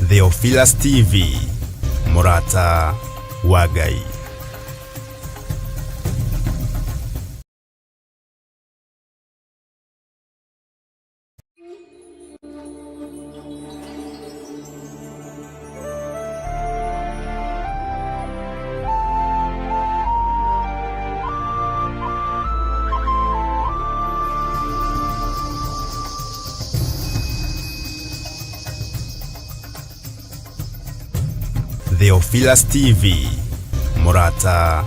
Theophilus TV, mũrata wa Ngai. Theophilus TV, mũrata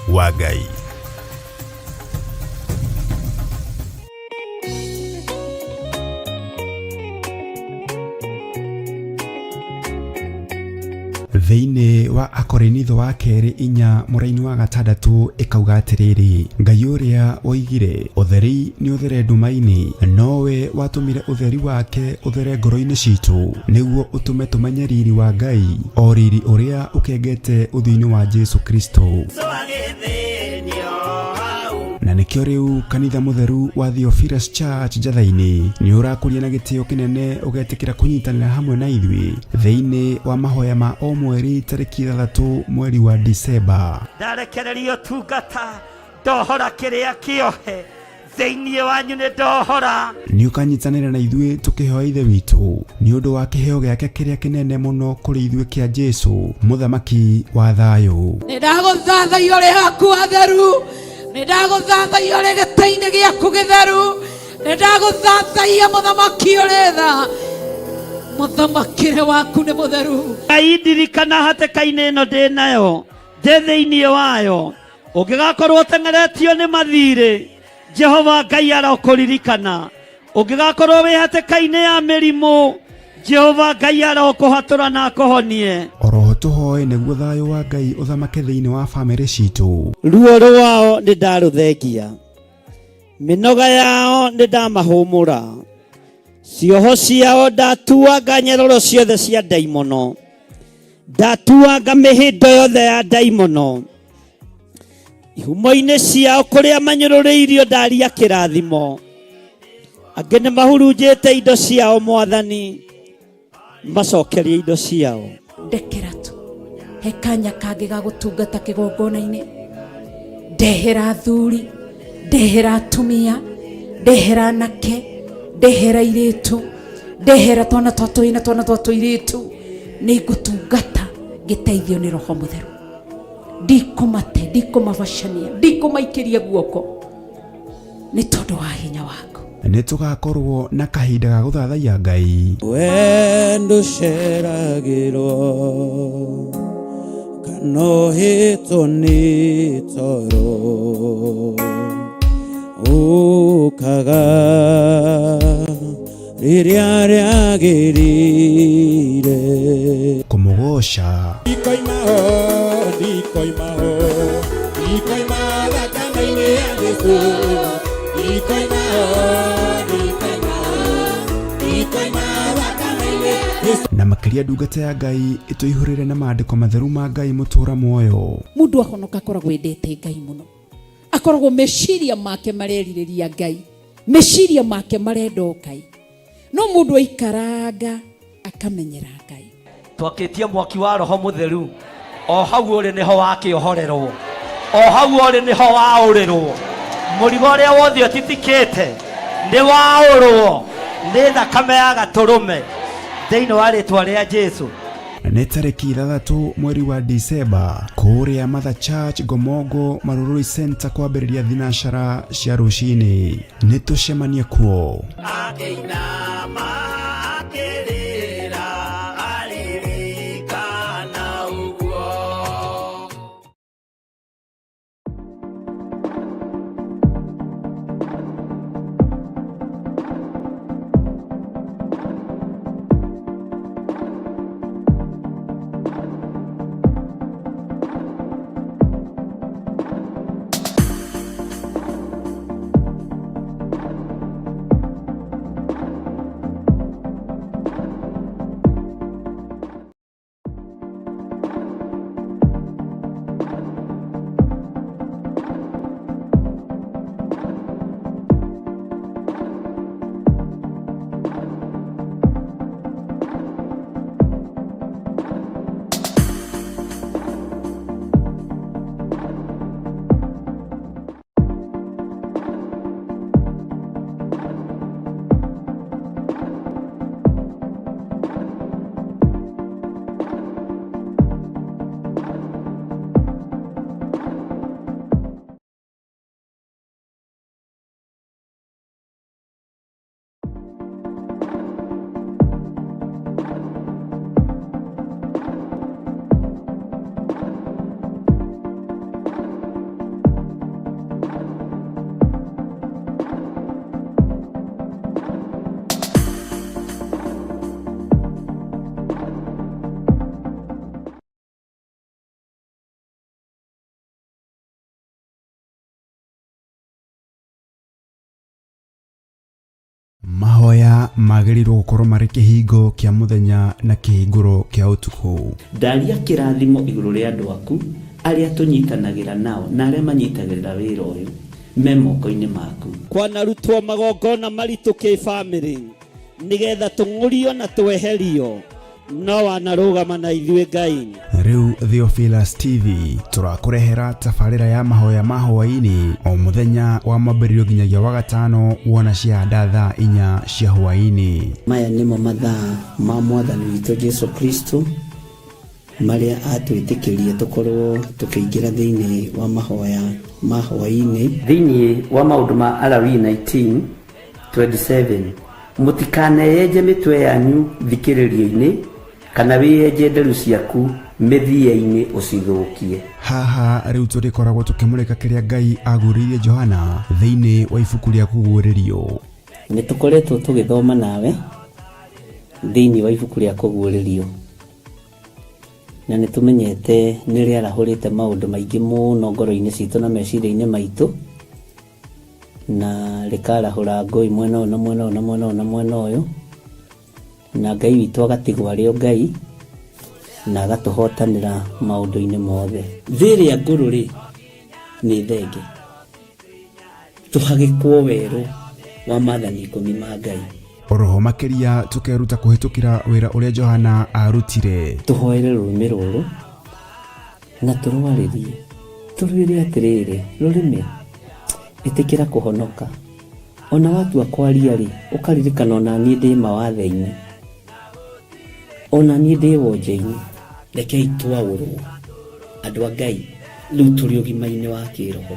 wa Ngai. Thĩinĩ wa Akorinitho wa kerĩ 4 mũraini wa gatandatũ ĩkauga atĩrĩrĩ, Ngai ũrĩa woigire ũtheri nĩ ũthere nduma-inĩ, nowe watũmire ũtheri wake ũthere ngoro-inĩ citũ, nĩguo ũtũme tũmenye riri wa Ngai, o riri ũrĩa ũkengete ũthiũ-inĩ wa Jesu Kristo. Na nĩkĩo rĩu kanitha mũtheru wa Theophilus Church Njatha-inĩ nĩ ũrakũria na gĩtĩo kĩnene ũgetĩkĩra kũnyitanĩra hamwe na ithuĩ thĩinĩ wa mahoya ma o mweri tarĩki 6 mweri wa Disemba. Ndarekereria ũtungata, ndohora kĩrĩa kĩohe thĩinĩ wanyu, nĩ ndohora. Nĩ ũkanyitanĩra na ithuĩ tũkĩhoya Ithe witũ nĩ ũndũ wa kĩheo gĩake kĩrĩa kĩnene mũno kũrĩ ithuĩ kĩa Jesu, mũthamaki wa thayũ. Nĩ ndagũthathaiya ũrĩ haku hatheru, nĩ ndagũthathaiya ũrĩ gĩtĩ-inĩ gĩaku gĩtheru, nĩ ndagũthathaiya mũthamaki ũrĩ tha, mũthamakĩre waku nĩ mũtheru. Ngai ndirikana hatĩka-inĩ ĩno ndĩ nayo, ndĩ thĩinĩ wayo, ũngĩgakorwo ũteng'eretio nĩ mathirĩ, Jehova Ngai arokũririkana. Ũngĩgakorwo wĩ hatĩka-inĩ ya mĩrimũ, Jehova Ngai arokũhatũra na akũhonie. Oroho tũhoe nĩguo thayũ wa Ngai ũthamake thĩinĩ wa famĩlĩ citũ. Ruo rwao nĩ ndarũthengia, mĩnoga yao nĩ ndamahũmũra, cioho ciao ndatuanga nyeroro ciothe cia ndaimono, ndatuanga mĩhĩndo yothe ya ndaimono, ihumo-inĩ ciao kũrĩa manyũrũrĩirio ndaria kĩrathimo, angĩ nĩ mahurunjĩte indo ciao, Mwathani macokerie indo ciao. Ndekera tu he kanya kangĩ ga gũtungata kĩgongona-inĩ, ndehera athuri, ndehera atumia, ndehera anake, ndehera airĩtu, ndehera twana twa tũhĩĩ na twana twa tũirĩtu, nĩ ngũtungata ngĩteithio nĩ Roho Mũtheru. Ndikũmate, ndikũmabacania, ndikũmaikĩria guoko nĩ tondũ wa hinya waku. Nĩ tũgakorwo na kahinda ga gũthathaiya Ngai. We ndũceragĩrwo kana ũhĩtwo nĩ toro, ũkaga rĩrĩa rĩagĩrĩire. Kũmũgoca. Ndikoima ho, ndikoima ho, ndikoima thakame-inĩ ya Jesũ. Ndikoima ho, ndikoima ho, ndikoima thakame-inĩ ya Jesũ. Na makĩria ndungata ya Ngai ĩtũihũrĩre na maandĩko matheru ma Ngai mũtũra muoyo. Mũndũ ahonoka akoragwo endete Ngai mũno, akoragwo meciria make marerirĩria Ngai, meciria make marenda o Ngai. No mũndũ aikaranga akamenyera Ngai. Twakĩtie mwaki wa Roho Mũtheru, o hau ũrĩ nĩho wakĩohorerwo, o hau ũrĩ nĩho waũrĩrwo. Mũrigo ũrĩa wothe ũtitikĩte nĩ waũrwo nĩ thakame ya Gatũrũme thĩinĩ wa rĩtwa rĩa Jesu. Nĩ tarĩki 6 mweri wa Disemba kũrĩa Mother Church Ngomongo Marurui Center kwambĩrĩria thinacara cia rũcinĩ. Nĩ tũcemanie kuo. Akĩinama akĩrĩra aririkana ũguo. magĩrĩirwo gũkorwo marĩ kĩhingo kĩa mũthenya na kĩhingũro kĩa ũtukũ. Ndaria kĩrathimo igũrũ rĩa andũ aku arĩa tũnyitanagĩra nao na arĩa manyitagĩrĩra wĩra ũyũ me moko-inĩ maku. Kwanarutwo magongona maritũ kĩbamĩrĩ nĩgetha tũng'ũrio na tweherio no wanarũgama na ithuĩ Ngai. Rĩu Theophilus TV tũrakũrehera tabarĩra ya mahoya ma hwaĩ-inĩ o mũthenya wa mwambĩrĩrio nginyagia wa gatano wona ciahanda thaa inya cia hwaĩ-inĩ. Maya nĩmo mathaa ma Mwathani witũ Jesu Kristo marĩa atwĩtĩkĩrie tũkorwo tũkĩingĩra thĩinĩ wa mahoya ma hwaĩ-inĩ. Thĩinĩ wa maũndũ ma Alawii 19:27, mũtikaneyenje mĩtwe yanyu thikĩrĩrio-inĩ, kana wĩyenje nderu ciaku mĩthia-inĩ ũcithũkie. Haha rĩu tũrĩkoragwo tũkĩmũrĩka kĩrĩa Ngai aguũrĩirie Johana thĩinĩ wa ibuku rĩa Kũguũrĩrio. Nĩ tũkoretwo tũgĩthoma nawe thĩinĩ wa ibuku rĩa Kũguũrĩrio, na nĩ tũmenyete nĩ rĩarahũrĩte maũndũ maingĩ mũno ngoro-inĩ citũ na meciria-inĩ maitũ, na rĩkarahũra ngũĩ mwena ũyũ na mwena ũyũ na mwena ũyũ na mwena ũyũ, na Ngai witũ agatigwo arĩ o Ngai na agatũhotanĩra maũndũ-inĩ mothe. Thĩ ĩrĩa ngũrũ rĩ nĩ thenge, tũhagĩkwo werũ wa maathani ikũmi ma Ngai. Oroho makĩria tũkeruta kũhĩtũkĩra wĩra ũrĩa Johana arutire. Tũhoere rũrĩmĩ rũrũ na tũrwarĩrie, tũrwĩre atĩrĩrĩ, rũrĩmĩ ĩtĩkĩra kũhonoka. Ona watua kwaria rĩ, ũkaririkana ona niĩ ndĩ mawathe-inĩ, ona niĩ ndĩ wonje-inĩ. Rekei twaũrwo andũ a Ngai, rĩu tũrĩ ũgima-inĩ wa kĩroho,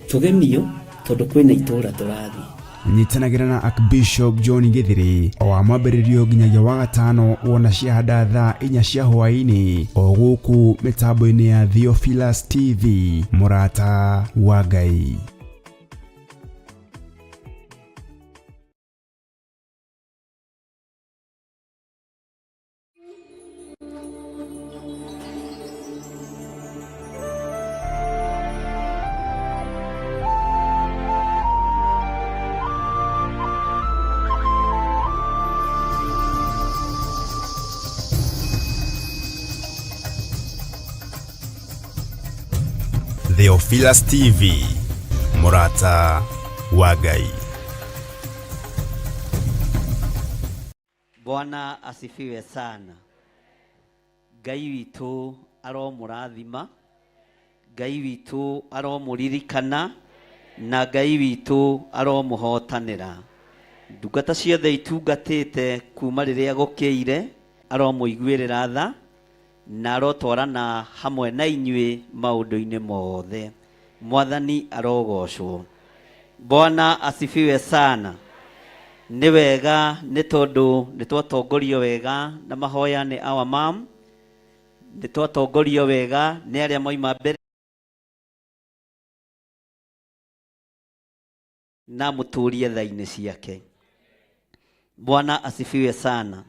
tũgemio tondũ kwĩna itũũra tũrathiĩ. Nyitanagĩra na Archbishop John Githiri o wa mwambĩrĩrio nginyagia wa gatano wona ciahanda thaa inya cia hwaĩ-inĩ o gũkũ mĩtambo-inĩ ya Theophilus TV, mũrata wa Ngai. Theophilus TV, mũrata wa Ngai. Bwana asifiwe sana. Ngai witũ aromũrathima, Ngai witũ aromũririkana, na Ngai witũ aromũhotanĩra. Ndungata ciothe itungatĩte kuma rĩrĩa gũkĩire, aromũiguĩrĩra tha, na arotwarana hamwe na inyuĩ maũndũ-inĩ mothe. Mwathani arogocwo. Bwana asifiwe sana. Nĩ wega nĩ tondũ nĩ twatongorio wega na mahoya nĩ our mom, nĩ twatongorio wega nĩ arĩa moima mbere na mũtũrie tha-inĩ ciake. Bwana asifiwe sana.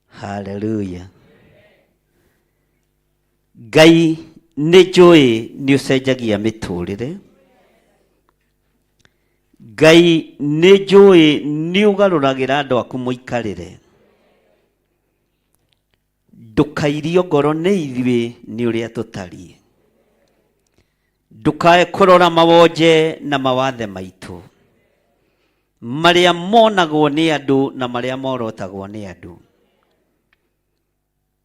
Haleluya. Ngai nĩ njũĩ nĩ ũcenjagia mĩtũrĩre. Ngai nĩ njũĩ nĩ ũgarũragĩra andũ aku mũikarĩre. Ndũkairio ngoro nĩ ithuĩ nĩ ũrĩa tũtariĩ. Ndũkae kũrora mawonje na mawathe maitũ, marĩa monagwo nĩ andũ na marĩa morotagwo nĩ andũ,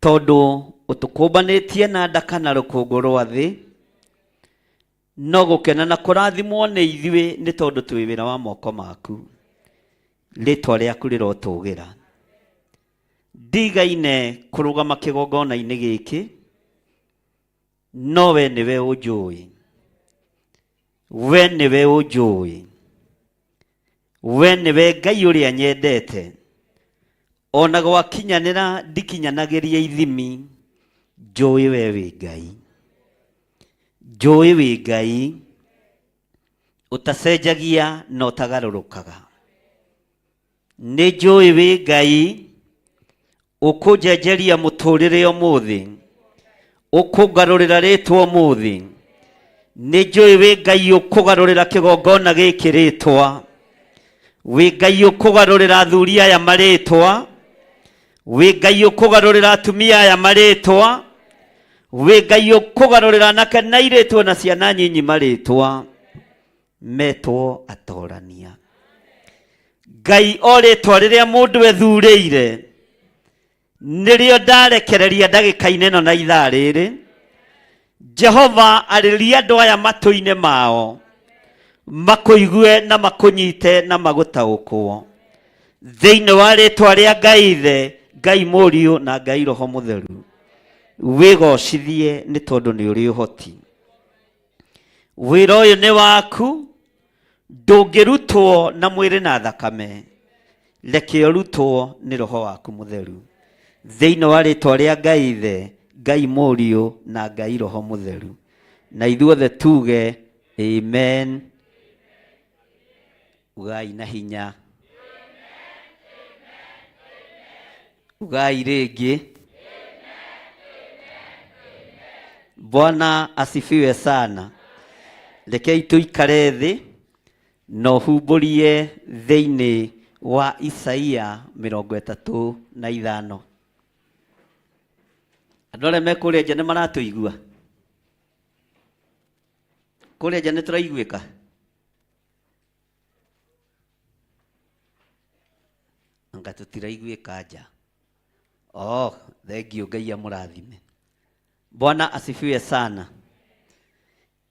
tondũ ũtũkũmbanĩtie na ndaka na rũkũngũ rwa thĩ, no gũkena na kũrathimwo nĩ ithuĩ nĩ tondũ twĩ wĩra wa moko maku. Rĩtwa rĩaku rĩrotũgĩra. Ndigaine kũrũgama kĩgongona-inĩ gĩkĩ, no we nĩwe ũnjũĩ, we nĩwe ũnjũĩ, we nĩwe Ngai ũrĩa nyendete. Ona gwakinyanĩra ndikinyanagĩria ithimi, njũĩ we wĩ Ngai, njũĩ wĩ Ngai ũtacenjagia na ũtagarũrũkaga. Nĩ njũĩ wĩ Ngai ũkũnjenjeria mũtũrĩre ũmũthĩ, ũkũngarũrĩra rĩtwa ũmũthĩ. Nĩ njũĩ wĩ Ngai ũkũgarũrĩra kĩgongona gĩkĩ rĩtwa. Wĩ Ngai ũkũgarũrĩra athuri aya marĩtwa, wĩ Ngai ũkũgarũrĩra atumia aya marĩtwa, wĩ Ngai ũkũgarũrĩra anake na airĩtu na ciana nyinyi marĩtwa, metwo atorania. Ngai o rĩtwa rĩrĩa mũndũ ethurĩire nĩrĩo ndarekereria ndagĩka-inĩ ĩno na ithaa rĩrĩ. Jehova, arĩria andũ aya matũ-inĩ mao, makũigue na makũnyite na magũtaũkwo, thĩinĩ wa rĩtwa rĩa Ngai Ithe, Ngai Mũriũ na Ngai Roho Mũtheru. Wĩgocithie nĩ tondũ nĩ ũrĩ ũhoti. Wĩra ũyũ nĩ waku, ndũngĩrutwo na mwĩrĩ na thakame, reke ũrutwo nĩ Roho waku Mũtheru, thĩinĩ wa rĩtwa rĩa Ngai Ithe, Ngai Mũriũ na Ngai Roho Mũtheru. Na ithuothe tuge amen. Ugai na hinya. Ugai rĩngĩ. Bwana asifiwe sana. Rekei tũikare thĩ na ũhumbũrie thĩinĩ wa Isaia 35. Andũ arĩa me kũrĩa nja nĩ maratũigua? Kũrĩa nja nĩ tũraiguĩka? Anga tũtiraiguĩka nja? Oh, thengiũ, Ngai amũrathime. Bwana asifiwe sana.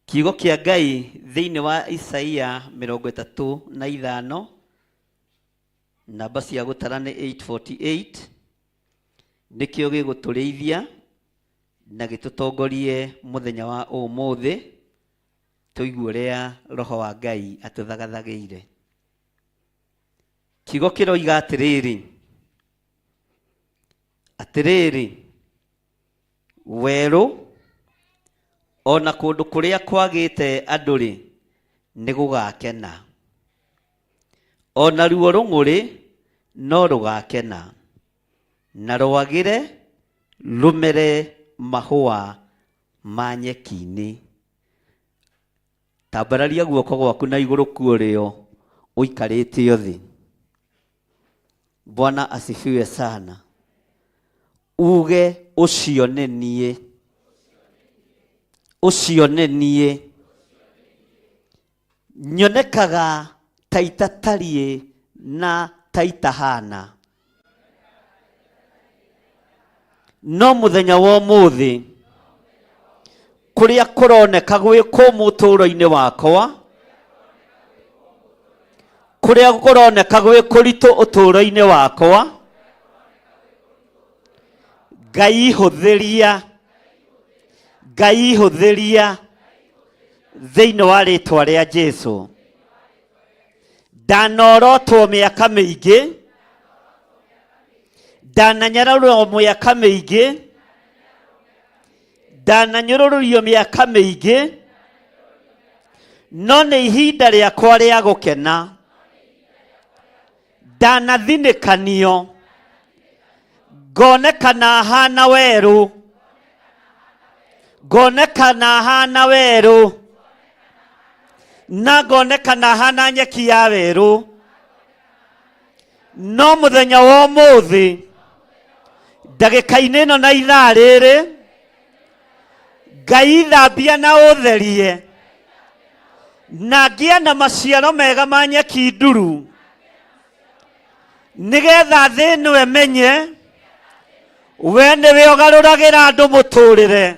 Kiugo kĩa Ngai thĩinĩ wa Isaia 35, namba cia gũtara nĩ 848, nĩkĩo gĩgũtũrĩithia na gĩtũtongorie mũthenya wa ũmũthĩ, tũigue ũrĩa Roho wa Ngai atũthagathagĩire. Kiugo kĩroiga atĩrĩrĩ, atĩrĩrĩ, werũ o na kũndũ kũrĩa kwagĩte andũ-rĩ, nĩ gũgakena, o naruo rũng'ũrĩ no rũgakena, na rwagĩre rũmere mahũa ma nyeki-inĩ. Tambararia guoko gwaku na igũrũ kuo ũrĩo ũikarĩte thĩ. Bwana asifiwe sana. Uge ũcio nĩ niĩ, ũcio nĩ niĩ. Nyonekaga ta itatariĩ na ta itahana, no mũthenya wa ũmũthĩ kũrĩa kũroneka gwĩ kũmũ ũtũũro-inĩ wakwa, kũrĩa kũroneka gwĩ kũritũ ũtũũro-inĩ wakwa, Ngai hũthĩria, Ngai hũthĩria thĩinĩ wa rĩtwa rĩa Jesu. Ndanorotwo mĩaka mĩingĩ, ndananyararwo mĩaka mĩingĩ, ndananyũrũrũrio mĩaka mĩingĩ, no nĩ ihinda rĩakwa rĩa gũkena. Ndanathinĩkanio ngonekana hana werũ, ngonekana hana werũ, na ngonekana hana nyeki ya werũ, no mũthenya wa ũmũthĩ, ndagĩka-inĩ ĩno na ithaa rĩrĩ, Ngai thambia na ũtherie na ngĩe na maciaro mega ma nyeki nduru, nĩgetha thĩ ĩno ĩmenye we nĩwe ũgarũragĩra andũ mũtũrĩre,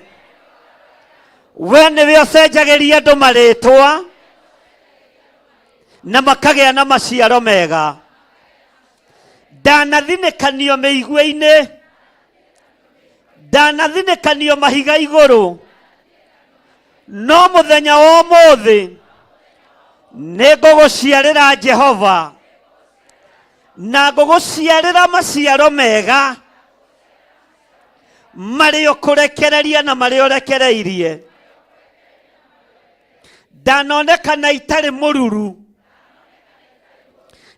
we nĩwe ũcenjagĩria andũ marĩtwa na makagĩa na maciaro mega. Ndanathinĩkanio mĩigua-inĩ, ndanathinĩkanio mahiga igũrũ, no mũthenya wa ũmũthĩ nĩ ngũgũciarĩra Jehova, na ngũgũciarĩra maciaro mega marĩa ũkũrekereria na marĩa ũrekereirie. Ndanonekana itarĩ mũruru,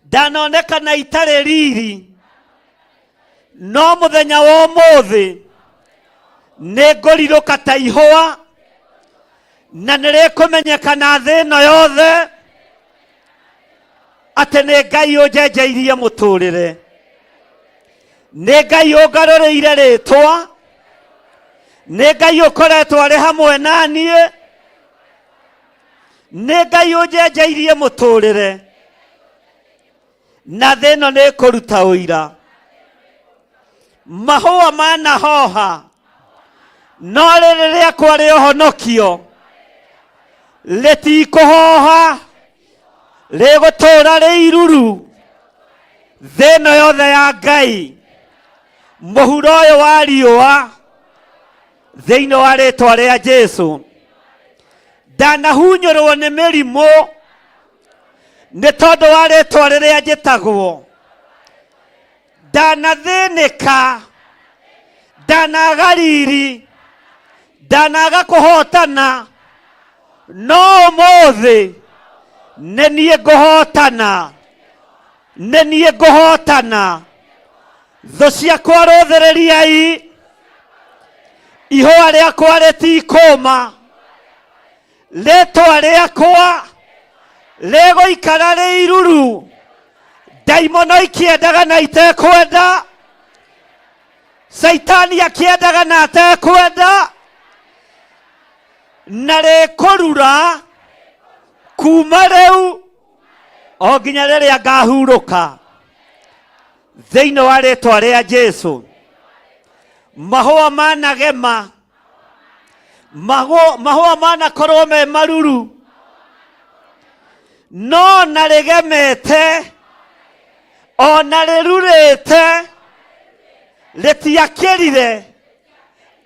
ndanonekana itarĩ riri, no mũthenya wa ũmũthĩ nĩ ngũrirũka ta ihũa, na nĩ rĩkũmenyekana thĩ ĩno yothe. Atĩ nĩ Ngai ũnjenjeirie mũtũrĩre, nĩ Ngai ũngarũrĩire rĩtwa, nĩ Ngai ũkoretwo arĩ hamwe na niĩ, nĩ Ngai ũnjenjeirie mũtũrĩre, na thĩ ĩno nĩ ĩkũruta ũira. Mahũa manahoha, no rĩrĩ rĩakwa rĩa ũhonokio rĩtikũhoha, rĩgũtũũra rĩ iruru thĩ ĩno yothe ya Ngai, mũhuro ũyũ wa riũa, thĩinĩ wa rĩtwa rĩa Jesu. Ndanahunyũrwo nĩ mĩrimũ nĩ tondũ wa rĩtwa rĩrĩa njĩtagwo, ndanathĩnĩka, ndanaga riri, ndanaga kũhotana, no ũmũthĩ nĩ niĩ ngũhotana, nĩ niĩ ngũhotana. Thũ ciakwa rũthĩrĩriai, ihũa rĩakwa rĩtikũma, rĩtwa rĩakwa rĩgũikara rĩ iruru, ndaimono ikĩendaga na itekwenda, Caitani akĩendaga na atekwenda, na rĩkũrura kuma rĩu o nginya rĩrĩa ngahurũka thĩinĩ wa rĩtwa rĩa Jesu. Mahũa managema, mahũa manakorwo me maruru, no na rĩgemete ona rĩrurĩte rĩtiakĩrire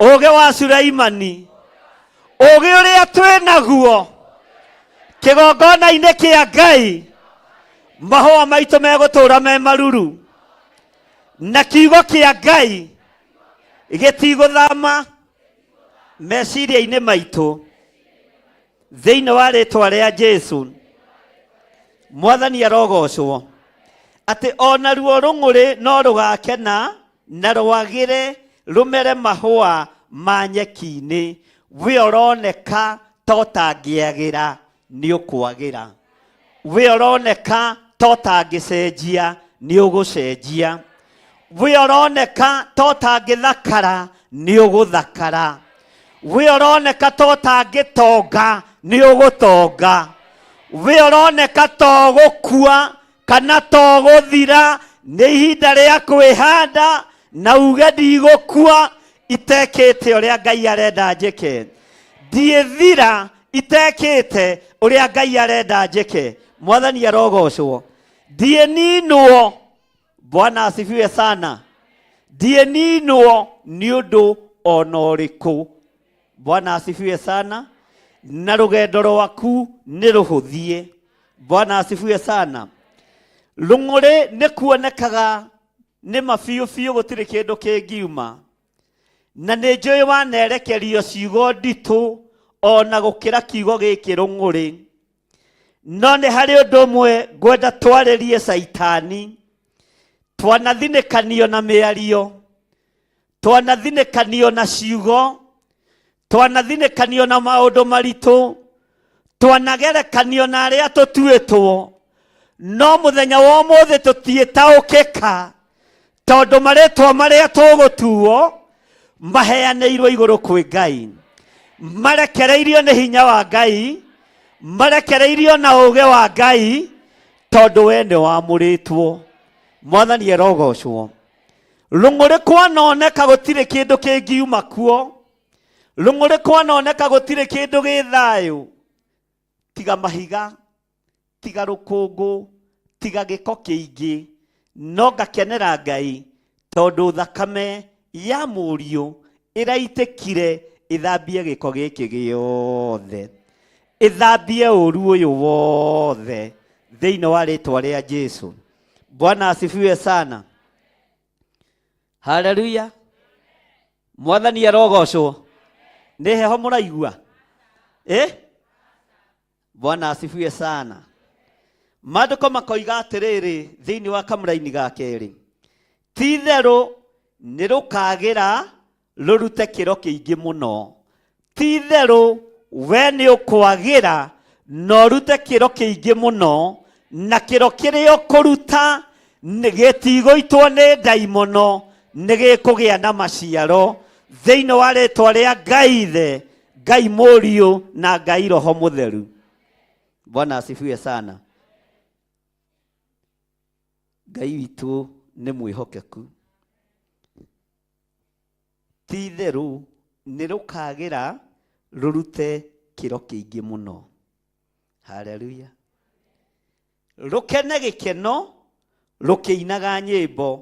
ũgĩ wa Sulaimani, ũgĩ ũrĩa twĩ naguo kĩgongona-inĩ kĩa Ngai. Mahũa maitũ megũtũũra me maruru, na kiugo kĩa Ngai gĩtigũthama meciria-inĩ maitũ thĩinĩ wa rĩtwa rĩa Jesu. Mwathani arogocwo atĩ o naruo rũng'ũrĩ no rũgakena na rwagĩre rũmere mahũa ma nyeki-inĩ. We ũroneka ta ũtangĩagĩra, nĩ ũkwagĩra. We ũroneka ta ũtangĩcenjia, nĩ ũgũcenjia. We ũroneka ta ũtangĩthakara, nĩ ũgũthakara. We ũroneka ta ũtangĩtonga, nĩ ũgũtonga. We ũroneka ta ũgũkua kana ta ũgũthira, nĩ ihinda rĩa kwĩhanda na uge ndigũkua itekĩte ũrĩa Ngai arenda njĩke, ndiĩthira itekĩte ũrĩa Ngai arenda njĩke. Mwathani arogocwo. Ndiĩninwo. Bwana asifiwe sana. Ndiĩninwo nĩ ũndũ ona ũrĩkũ. Bwana asifiwe sana. Na rũgendo rwaku nĩ rũhũthie. Bwana asifiwe sana. Rũng'ũrĩ nĩ kuonekaga nĩ ma biũ biũ, gũtirĩ kĩndũ kĩngiuma. Na nĩ njũĩ wanerekerio ciugo nditũ ona gũkĩra kiugo gĩkĩ rũng'ũrĩ. No nĩ harĩ ũndũ ũmwe ngwenda twarĩrie Caitani. Twanathinĩkanio na mĩario, twanathinĩkanio na ciugo, twanathinĩkanio na maũndũ maritũ, twanagerekanio na arĩa tũtuĩtwo, no mũthenya wa ũmũthĩ tũtiĩtaũkĩka, tondũ marĩtwa marĩa tũgũtuo maheanĩirwo igũrũ kwĩ Ngai, marekereirio nĩ hinya wa Ngai, marekereirio na ũũgĩ wa Ngai, tondũ we nĩ wamũrĩtwo. Mwathani arogocwo. Rũng'ũrĩ kwanoneka gũtirĩ kĩndũ kĩngiuma kuo, rũng'ũrĩ kwanoneka gũtirĩ kĩndũ gĩ thayũ, tiga mahiga, tiga rũkũngũ, tiga gĩko kĩingĩ, no ngakenera Ngai tondũ thakame ya mũriũ ĩraitĩkire ĩthambie gĩko gĩkĩ gĩothe, ĩthambie ũru ũyũ wothe thĩinĩ wa rĩtwa rĩa Jesu. Bwana asifiwe sana. Haleluya. Mwathani arogocwo. Nĩ heho mũraigua? Bwana asifiwe sana. Maandĩko makoiga atĩrĩrĩ thĩinĩ wa kamũraini ga kerĩ, ti itherũ nĩ rũkagĩra rũrute kĩro kĩingĩ mũno. Ti itherũ we nĩ ũkwagĩra na ũrute kĩro kĩingĩ mũno. Na kĩro kĩrĩa ũkũruta gĩtigũitwo nĩ ndaimono, nĩ gĩkũgĩa na maciaro thĩinĩ wa rĩtwa rĩa Ngai Ithe, Ngai Mũriũ na Ngai Roho Mũtheru. Bwana asifiwe sana. Ngai witũ nĩ mwĩhokeku. Ti itherũ nĩ rũkagĩra rũrute kĩro kĩingĩ mũno. Haleluya. Rũkene gĩkeno rũkĩinaga nyĩmbo,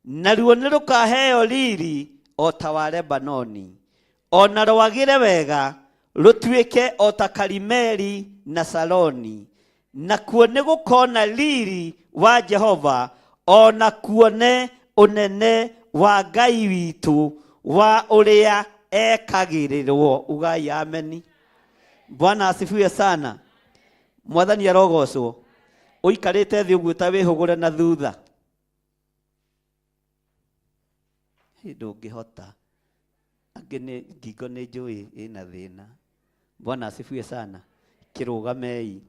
naruo nĩ rũkaheo riri o ta wa Lebanoni, o na rwagĩre wega rũtuĩke o ta Karimeli na Saroni, nakuo nĩ gũkona riri wa Jehova, o na kuone ũnene wa Ngai witũ wa ũrĩa ekagĩrĩrwo. Ugai ameni. Bwana asifiwe sana. Mwathani arogocwo. Ũikarĩte thĩ ũguo ta wĩhũgũre na thutha. Ndũngĩhota. Angĩ nĩ ngingo nĩ njũĩ ĩna thĩna. Bwana asifiwe sana. Kĩrũgamei.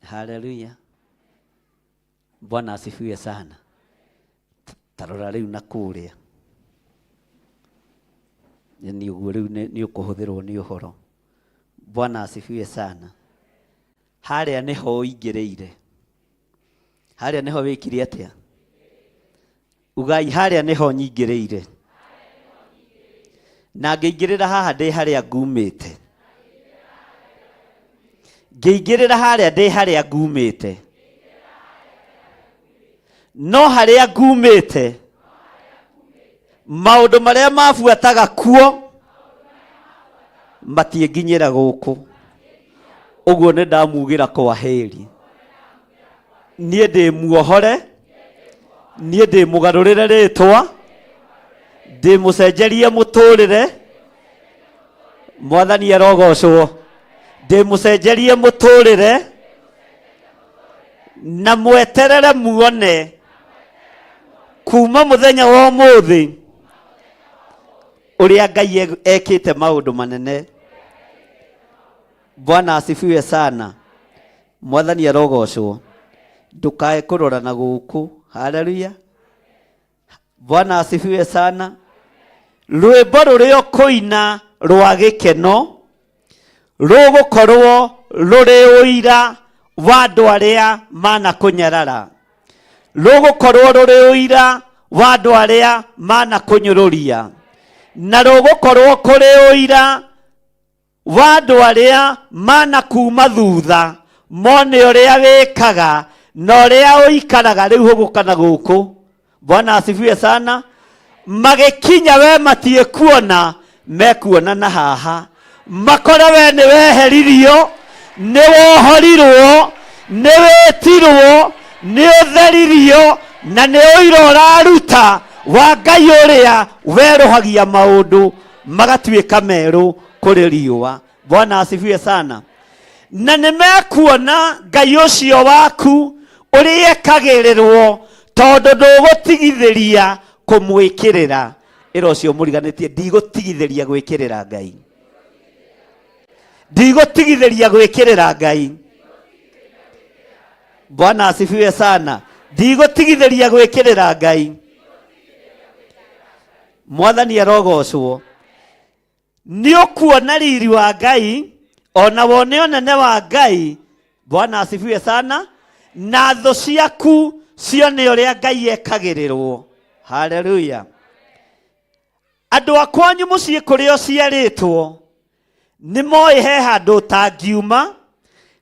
Haleluya. Bwana asifiwe sana. Tarora rĩu na kũrĩa. Nĩ ũguo rĩu nĩ ũkũhũthĩrwo nĩ ũhoro. Bwana asifiwe sana. Harĩa nĩho ũingĩrĩire. Harĩa nĩho wĩkire atĩa? Ugai harĩa nĩho nyingĩrĩire. Na ngĩingĩrĩra haha ndĩ harĩa ngumĩte. Ngĩingĩrĩra harĩa ndĩ harĩa ngumĩte. No harĩa ngumĩte maũndũ marĩa mabuataga kuo matiĩnginyĩra gũkũ. Ũguo nĩ ndamugĩra kwa heri. Niĩ ndĩ muohore, niĩ ndĩ mũgarũrĩre rĩtwa, ndĩ mũcenjerie mũtũrĩre. Mwathani arogocwo. Ndĩ mũcenjerie mũtũrĩre na mweterere muone kuma mũthenya wa ũmũthĩ ũrĩa Ngai ekĩte maũndũ manene. Bwana asifiwe sana. Mwathani arogocwo. Ndũkae kũrora na gũkũ. Haleluya. Bwana asifiwe sana. Rwĩmbo rũrĩa ũkũina rwa gĩkeno rũgũkorwo rũrĩ ũira wa andũ arĩa manakũnyarara, rũgũkorwo rũrĩ ũira wa andũ arĩa manakũnyũrũria, na rũgũkorwo kũrĩ ũira wa andũ arĩa manakuma thutha mone ũrĩa wĩkaga na ũrĩa ũikaraga. Rĩu hũgũka na gũkũ. Bwana asifiwe sana. Magĩkinya we matiĩkuona, mekuona na haha makore we nĩ weheririo, nĩ wohorirwo, nĩ wĩtirwo, nĩ ũtheririo, na nĩ ũira ũraruta wa Ngai ũrĩa werũhagia maũndũ magatuĩka merũ kũrĩ riũa. Bwana asifiwe sana. Na nĩ mekuona Ngai ũcio waku ũrĩa ekagĩrĩrwo, tondũ ndũgũtigithĩria kũmwĩkĩrĩra. Ĩra ũcio mũriganĩtie, ndigũtigithĩria gwĩkĩrĩra Ngai, ndigũtigithĩria gwĩkĩrĩra Ngai. Bwana asifiwe sana. Ndigũtigithĩria gwĩkĩrĩra Ngai. Mwathani arogocwo. Nĩ ũkuona riri wa Ngai ona wone ũnene wa Ngai. Bwana asifiwe sana. Na thũ ciaku cione ũrĩa Ngai ekagĩrĩrwo. Haleluya. Andũ a kwanyu mũciĩ kũrĩa ũciarĩtwo nĩ moĩ he handũ ũtangiuma,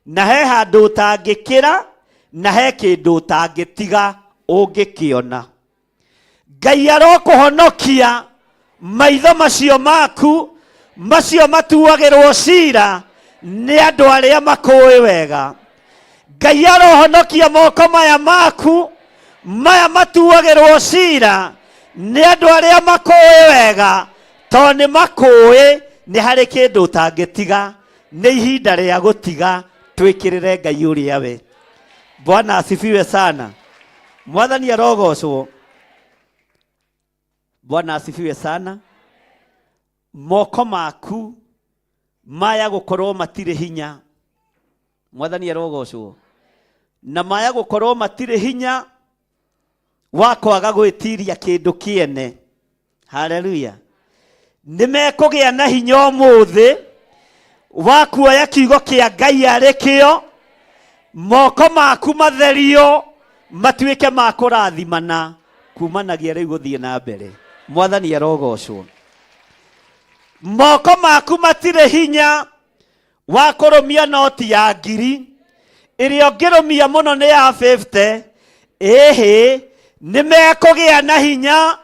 na he handũ ũtangĩkĩra, na he kĩndũ ũtangĩtiga ũngĩkĩona. Ngai arokũhonokia maitho macio maku, macio matuagĩrwo cira nĩ andũ arĩa makũĩ wega. Ngai arohonokia moko maya maku, maya matuagĩrwo cira nĩ andũ arĩa makũĩ wega, tondũ nĩ makũĩ nĩ harĩ kĩndũ ũtangĩtiga. Nĩ ihinda rĩa gũtiga twĩkĩrĩre Ngai ũrĩa we. Bwana asifiwe sana. Mwathani arogocwo. Bwana asifiwe sana. Moko maku Maya gũkorwo matirĩ hinya, Mwathani arogocwo, na maya gũkorwo matirĩ hinya wa kwaga gwĩtiria kĩndũ kĩene. Haleluya. Nĩ mekũgĩa na hinya ũmũthĩ wa kuoya kiugo kĩa Ngai arĩ kĩo, moko maku matherio matuĩke ma kũrathimana kumanagia rĩu gũthiĩ na mbere. Mwathani arogocwo. Moko maku matirĩ hinya wa kũrũmia noti ya ngiri, ĩrĩa ũngĩrũmia mũno nĩ ya 50. Ĩhĩ, nĩ mekũgĩa na hinya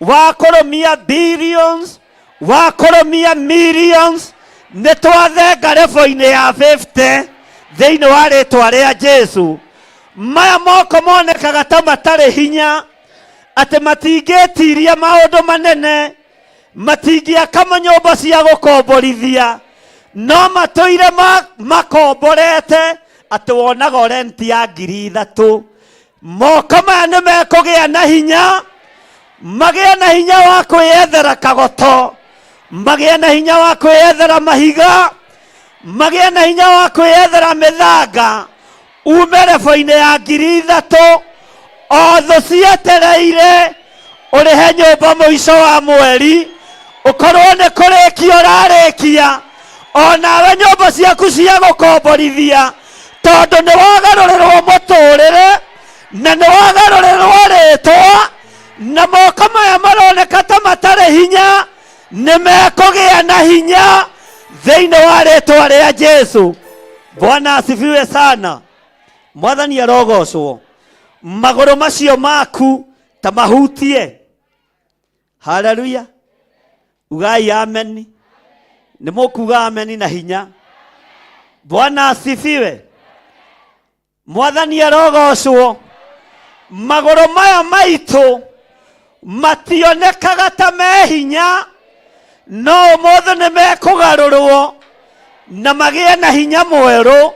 wa kũrũmia billions, wa kũrũmia millions. Nĩ twathenga rebo-inĩ ya 50 thĩinĩ wa rĩtwa rĩa Jesu. Maya moko monekaga ta matarĩ hinya, atĩ matingĩtiria maũndũ manene, matingĩaka manyũmba cia gũkomborithia, no matũire makomborete atĩ wonaga renti ya 3000. Moko maya nĩ mekũgĩa na hinya, magĩe na hinya wa kwĩyethera kagoto, magĩe na hinya wa kwĩyethera mahiga, magĩe na hinya wa kwĩyethera mĩthanga, ume rebo-inĩ ya 3000 o thũ cietereire ũrĩhe nyũmba mũico wa mweri, ũkorwo nĩ kũrĩkia ũrarĩkia o nawe nyũmba ciaku cia gũkomborithia, tondũ nĩ wagarũrĩrwo mũtũrĩre na nĩ wagarũrĩrwo rĩtwa, na moko maya maroneka ta matarĩ hinya nĩ mekũgĩa na hinya thĩinĩ wa rĩtwa rĩa Jesu. Bwana asifiwe sana. Mwathani arogocwo. Magũrũ macio maku ta mahutie. Haleluya. Ugai ameni. Nĩ mũkuga ameni na hinya. Bwana asifiwe. Mwathani arogocwo. Magũrũ maya maitũ mationekaga ta me hinya, no ũmũthĩ nĩ mekũgarũrwo na magĩe na hinya mwerũ.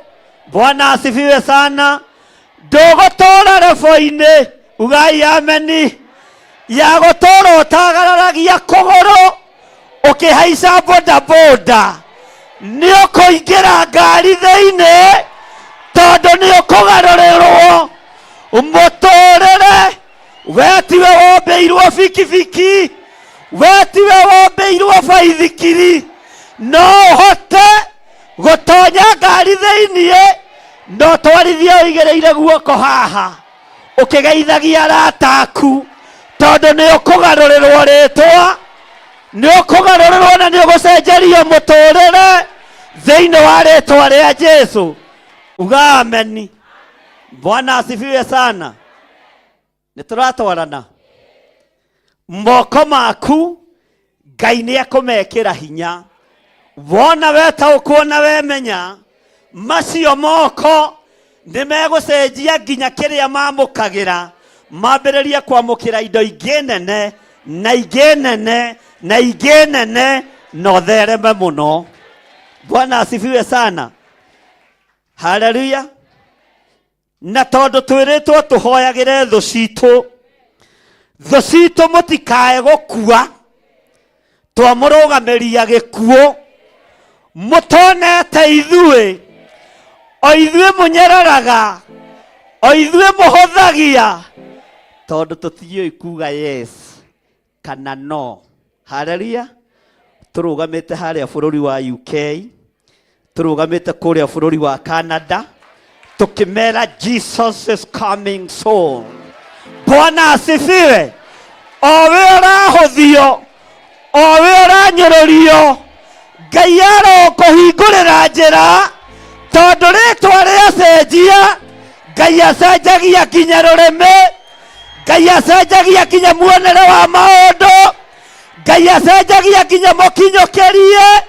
Bwana asifiwe sana. Ndũgũtũra rebo-inĩ, ugai ameni, ya gũtũra ũtagararagia kũgũrũ ũkĩhaica bodaboda. Nĩ ũkũingĩra ngari thĩinĩ tondũ nĩ ũkũgarũrĩrwo mũtũrĩre. We tiwe wombĩirwo bikibiki, we tiwe wombĩirwo baithikiri, no ũhote gũtonya ngari thĩinĩ na ũtwarithie ũigĩrĩire guoko haha ũkĩgeithagia arata aku, tondũ nĩ ũkũgarũrĩrwo rĩtwa, nĩ ũkũgarũrĩrwo na nĩ ũgũcenjerio mũtũrĩre thĩinĩ wa rĩtwa rĩa Jesu. Uga ameni. Bwana asifiwe sana. Nĩ tũratwarana. Moko maku Ngai nĩ ekũmekĩra hinya. Wona wetaũkwo na wemenya macio moko nĩ megũcenjia nginya kĩrĩa mamũkagĩra, mambĩrĩrie kwamũkĩra indo ingĩ nene na ingĩ nene na ingĩ nene, na ũthereme mũno. Bwana asifiwe sana. Haleluya. Na tondũ twĩrĩtwo tũhoyagĩre thũ citũ, thũ citũ mũtikae gũkua, twamũrũgamĩria gĩkuũ, mũtonete ithuĩ, o ithuĩ mũnyereraga, o ithuĩ mũhũthagia, tondũ tũtiũĩ kuga yes kana no. Haleluya. Tũrũgamĩte harĩa bũrũri wa UK, tũrũgamĩte kũrĩa bũrũri wa Canada, tũkĩmera Jesus is coming soon. Bwana asifiwe. O we ũrahũthio, o we ũranyũrũrio, Ngai arokũhingũrĩra njĩra, tondũ rĩtwa rĩacenjia, Ngai acenjagia nginya rũrĩmĩ, Ngai acenjagia nginya muonere wa maũndũ, Ngai acenjagia nginya mũkinyũkĩrie.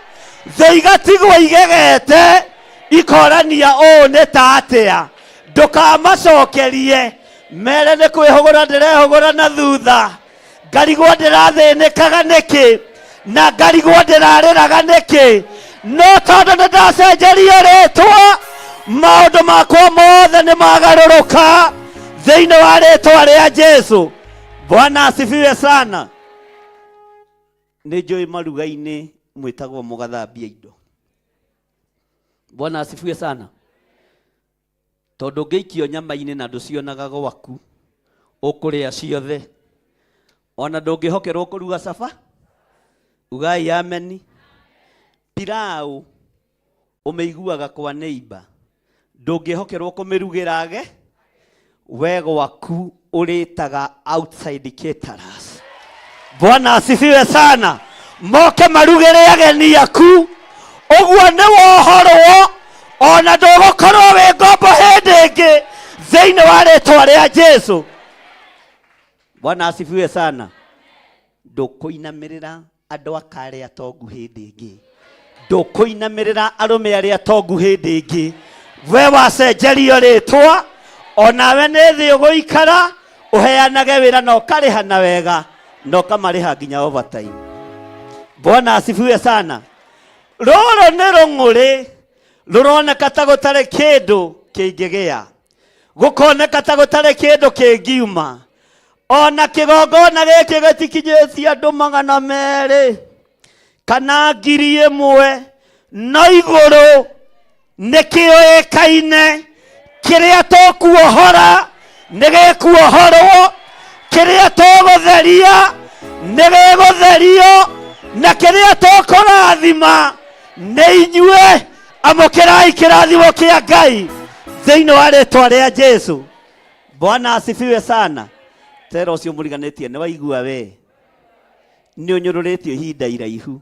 Thĩ igatigwo igegete ikorania ũũ nĩ ta atĩa. Ndũkamacokerie, mere nĩ kwĩhũgũra ndĩrehũgũra na thutha, ngarigwo ndĩrathĩnĩkaga nĩkĩ na ngarigwo ndĩrarĩraga nĩkĩ, no tondũ nĩ ndacenjerio rĩtwa, maũndũ makwa mothe nĩ magarũrũka thĩinĩ wa rĩtwa rĩa Jesu. Bwana asifiwe sana. Nĩ njũĩ maruga-inĩ mwĩtagwo mũgathambia indo. Bwana asifiwe sana. Tondũ ũngĩikio nyama-inĩ na ndũcionaga gwaku, ũkũrĩa ciothe. Ona ndũngĩhokerwo kũruga caba. Ugai ameni. Pilau ũmĩiguaga kwa neighbor. Ndũngĩhokerwo kũmĩrugĩra age we gwaku ũrĩtaga outside caterers. Bwana asifiwe sana. Moke marugĩre ageni aku. Ũguo nĩ wohorwo ona ndũgũkorwo wĩ ngombo hĩndĩ ĩngĩ thĩinĩ wa rĩtwa rĩa Jesu. Bwana asifiwe sana. Ndũkũinamĩrĩra andũ aka arĩa atongu hĩndĩ ĩngĩ. Ndũkũinamĩrĩra arũme arĩa atongu hĩndĩ ĩngĩ. We wacenjerio rĩtwa onawe nĩ thĩ ũgũikara ũheanage wĩra na ũkarĩha na wega na ũkamarĩha nginya overtime. Bwana asifiwe sana. Rũrũ nĩ rũng'ũrĩ rũroneka ta gũtarĩ kĩndũ kĩngĩgĩa, gũkoneka ta gũtarĩ kĩndũ kĩngiuma. Ona kĩgongona gĩkĩ gĩtikinyĩtie andũ 200 kana 1000, no igũrũ nĩ kĩũĩkaine. Kĩrĩa tũkuohora nĩ gĩkuohorwo, kĩrĩa tũgũtheria nĩ gĩgũtherio, na kĩrĩa tũkũrathima nĩ inyuĩ. Amũkĩrai kĩrathimo kĩa Ngai thĩinĩ wa rĩtwa rĩa Jesu. Bwana asifiwe sana. Tera ũcio mũriganĩtie nĩ waigua we nĩ ũnyũrũrĩtio ihinda iraihu.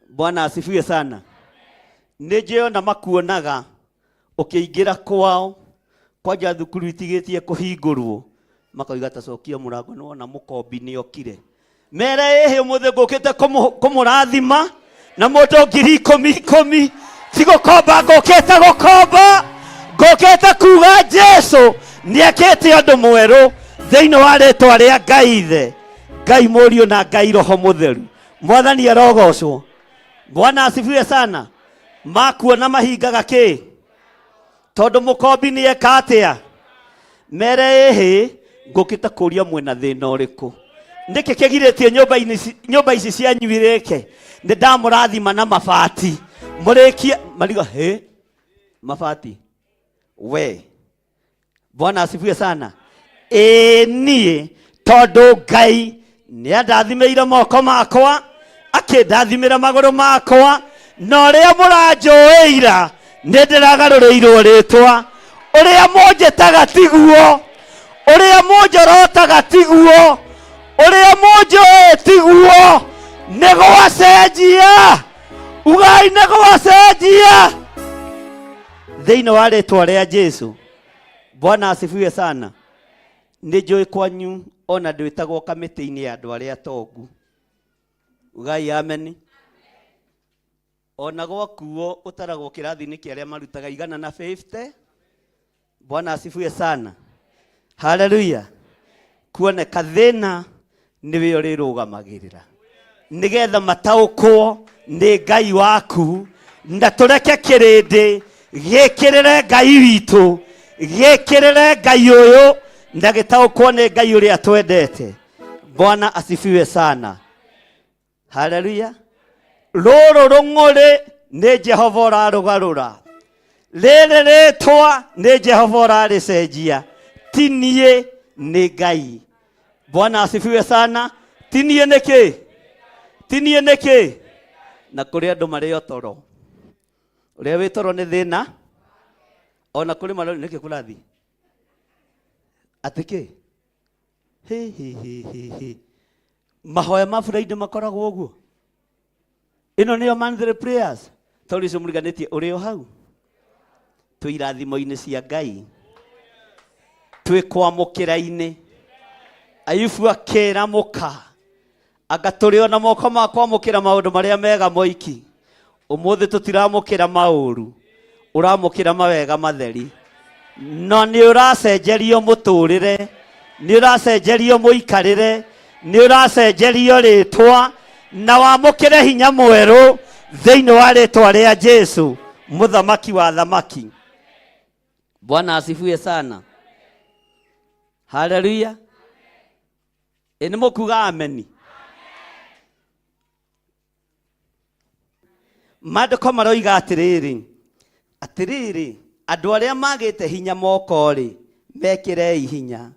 Bwana asifiwe sana. Nĩ njũĩ ona makuonaga ũkĩingĩra kwao kwanja thukuru itigĩtie kũhingũrwo, makoiga ta cokia mũrango nĩ wona mũkombi nĩ okire. Mere ĩhĩ ũmũthĩ ngũkĩte kũmũrathima na mũndũ 10,000 ikũmi, ti gũkomba ngũkĩte gũkomba, ngũkĩte kuga Jesu nĩekĩte ũndũ mwerũ thĩinĩ wa rĩtwa rĩa Ngai Ithe, Ngai Mũriũ na Ngai Roho Mũtheru. Mwathani arogocwo. Bwana asifiwe sana. Makuona mahingaga kĩ? Tondũ mũkombi nĩ eka atĩa? Mere ĩhĩ ngũkĩte kũria mwĩna thĩna ũrĩkũ? Nĩkĩ kĩgirĩtie nyũmba ici cianyu irĩke? Nĩ ndamũrathima na mabati mũrĩkie marigo. Hĩ, mabati we. Bwana asifiwe sana. Ĩĩ niĩ tondũ Ngai nĩ andathimĩire moko makwa, akĩndathimĩra magũrũ makwa, na ũrĩa mũranjũĩira nĩ ndĩragarũrĩirwo rĩtwa. Ũrĩa mũnjĩtaga tiguo, ũrĩa mũnjorotaga tiguo, ũrĩa mũnjũĩ tiguo. Nĩ gwacenjia, ugai nĩ gwacenjia thĩinĩ wa rĩtwa rĩa Jesu. Bwana asifiwe sana. Nĩ njũĩ kwanyu ona ndwĩtagwo kamĩtĩ-inĩ ya andũ arĩa atongu. Ugai ameni. Ona gwakuo ũtaragwo kĩrathi-inĩ kĩa arĩa marutaga 150. Bwana asifiwe sana. Haleluya. Kuoneka thĩna nĩwe ũrĩrũgamagĩrĩra nĩgetha mataũkwo nĩ Ngai waku, na tũreke kĩrĩndĩ gĩkĩrĩre Ngai witũ, gĩkĩrĩre Ngai ũyũ, na gĩtaũkwo nĩ Ngai ũrĩa twendete. Bwana asifiwe sana. Haleluya. Rũrũ rũng'ũrĩ nĩ Jehova ũrarũgarũra, rĩrĩ rĩtwa nĩ Jehova ũrarĩcenjia, ti niĩ, nĩ Ngai. Bwana asifiwe sana. Ti niĩ nĩkĩ? Ti niĩ nĩkĩ? Na kũrĩ andũ marĩ o toro, ũrĩa wĩ toro nĩ thĩna, ona kũrĩ marori nĩkĩ kũrathiĩ atĩ kĩ? Hĩ, hĩ, hĩ, hĩ, hĩ. Mahoya ma Friday makoragwo ũguo. Ĩno nĩyo monthly prayers. Tondũ icio mũriganĩtie ũrĩ o hau. Twĩ irathimo-inĩ cia Ngai, twĩ kwamũkĩra-inĩ. Ayubu akĩra mũka, anga tũrĩ ona moko ma kwamũkĩra maũndũ marĩa mega moiki. Ũmũthĩ tũtiramũkĩra maũru, ũramũkĩra mawega matheri. No nĩ ũracenjerio mũtũrĩre, nĩ ũracenjerio mũikarĩre, nĩ ũracenjerio rĩtwa, na wamũkĩre hinya mwerũ thĩinĩ wa rĩtwa rĩa Jesu, mũthamaki wa thamaki. Bwana asifiwe sana. Haleluya. Ĩ nĩ mũkuga ameni. Maandĩko maroiga atĩrĩrĩ, atĩrĩrĩ, andũ arĩa magĩte hinya moko-rĩ, mekĩrei hinya,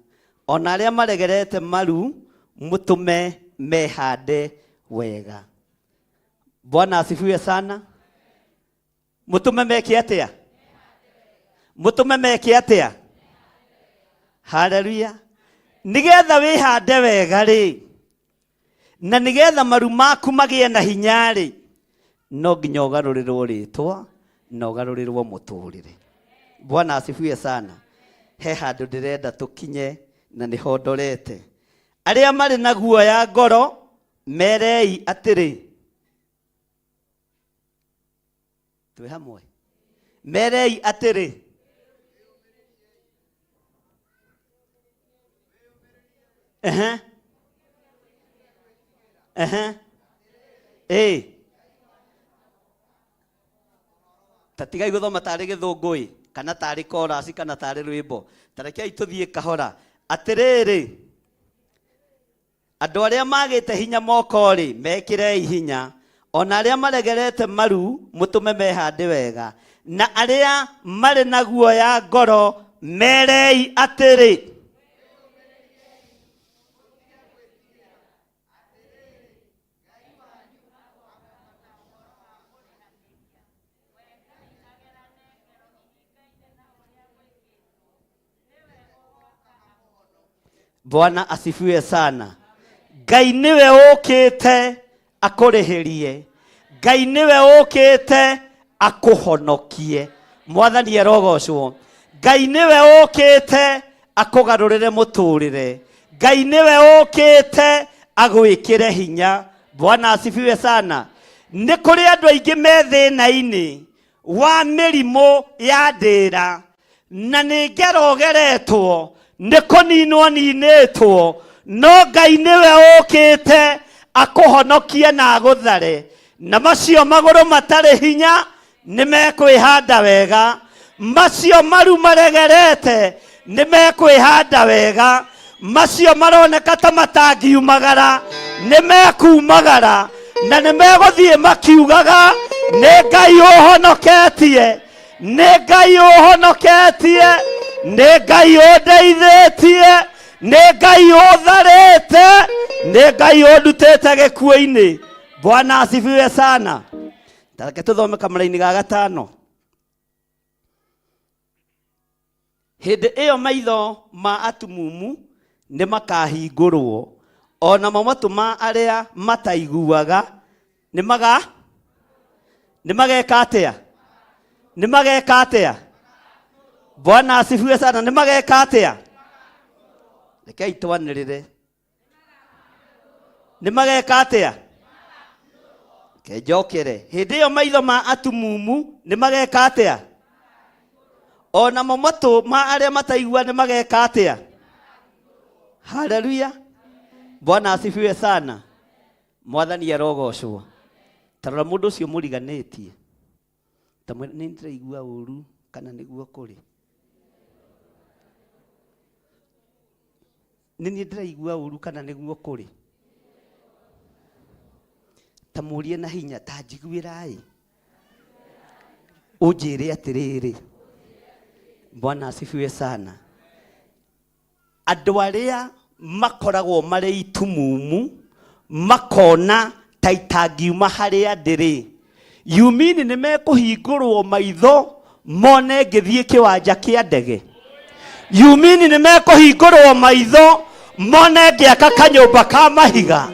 ona arĩa maregerete maru mũtũme mehande wega. Bwana asifiwe sana. Mũtũme meke atĩa? Mũtũme meke atĩa? Haleluya. Nĩgetha wĩhande wega rĩ, na nĩgetha maru maku magĩe na hinya rĩ, no nginya ũgarũrĩrwo rĩtwa na ũgarũrĩrwo mũtũrĩre. Bwana asifiwe sana. He handũ ndĩrenda tũkinye na nĩho ndorete. Arĩa marĩ na guoya ngoro merei atĩrĩ, twĩ hamwe, merei atĩrĩ, ehe ehe ĩ ta tigai gũthoma tarĩ gĩthũngũ ĩ kana tarĩ korasi kana tarĩ rwĩmbo, ta rekei tũthiĩ kahora. Atĩrĩrĩ, Andũ arĩa magĩte hinya moko-rĩ, mekĩrei hinya, o na arĩa maregerete maru mũtũme mehande wega, na arĩa marĩ na guoya ngoro merei atĩrĩ. Bwana asifiwe sana. Ngai niwe ũkĩte akũrĩhĩrie, Ngai niwe ũkĩte akũhonokie. Mwathani arogocwo. Ngai niwe ũkĩte akũgarũrĩre mũtũrĩre. Ngai niwe ũkĩte agwĩkĩre hinya. Bwana asifiwe sana. Nĩ kũrĩ andũ aingĩ me thĩna-inĩ wa mĩrimũ ya ndĩra na nĩ ngero ũgeretwo nĩ kũninwo ninĩtwo, no Ngai nĩwe ũkĩte akũhonokie na agũthare, na macio magũrũ matarĩ hinya nĩ mekwĩhanda wega, macio maru maregerete nĩ mekwĩhanda wega, macio maroneka ta matangiumagara nĩ mekumagara, na nĩ megũthiĩ makiugaga nĩ Ngai ũhonoketie, nĩ Ngai ũhonoketie, nĩ Ngai ũndeithĩtie, nĩ Ngai ũtharĩte, nĩ Ngai ũndutĩte gĩkuũ-inĩ. Bwana asifiwe sana. Ta reke tũthome kamũraini ga gatano. Hĩndĩ ĩyo maitho ma atumumu nĩ makahingũrwo, o namo matũ ma arĩa mataiguaga nĩ maga nĩ mageka atĩa? Nĩ mageka atĩa? Bwana asifiwe sana. Nĩ mageka atĩa? Rekei twanĩrĩre. Nĩ mageka atĩa? Reke njokere. Hĩndĩ ĩyo maitho ma atumumu nĩ mageka atĩa? O namo matũ ma arĩa mataigua nĩ mageka atĩa? Haleluya. Bwana asifiwe sana. Mwathani arogocwo. Ta rora mũndũ ũcio mũriganĩtie. Ta mwĩre, nĩ ndĩraigua ũru kana nĩguo kũrĩ? Nĩ niĩ ndĩraigua ũru kana nĩguo kũrĩ? Ta mũrie na hinya, ta njiguĩrai. Ũnjĩre atĩrĩrĩ, Bwana asifiwe sana. Andũ arĩa makoragwo marĩ itumumu makona ta itangiuma harĩa ndĩrĩ, yumini nĩ mekũhingũrwo maitho mone ngĩthiĩ kĩwanja kĩa ndege. Yumini nĩ mekũhingũrwo maitho mone ngĩaka kanyũmba ka mahiga.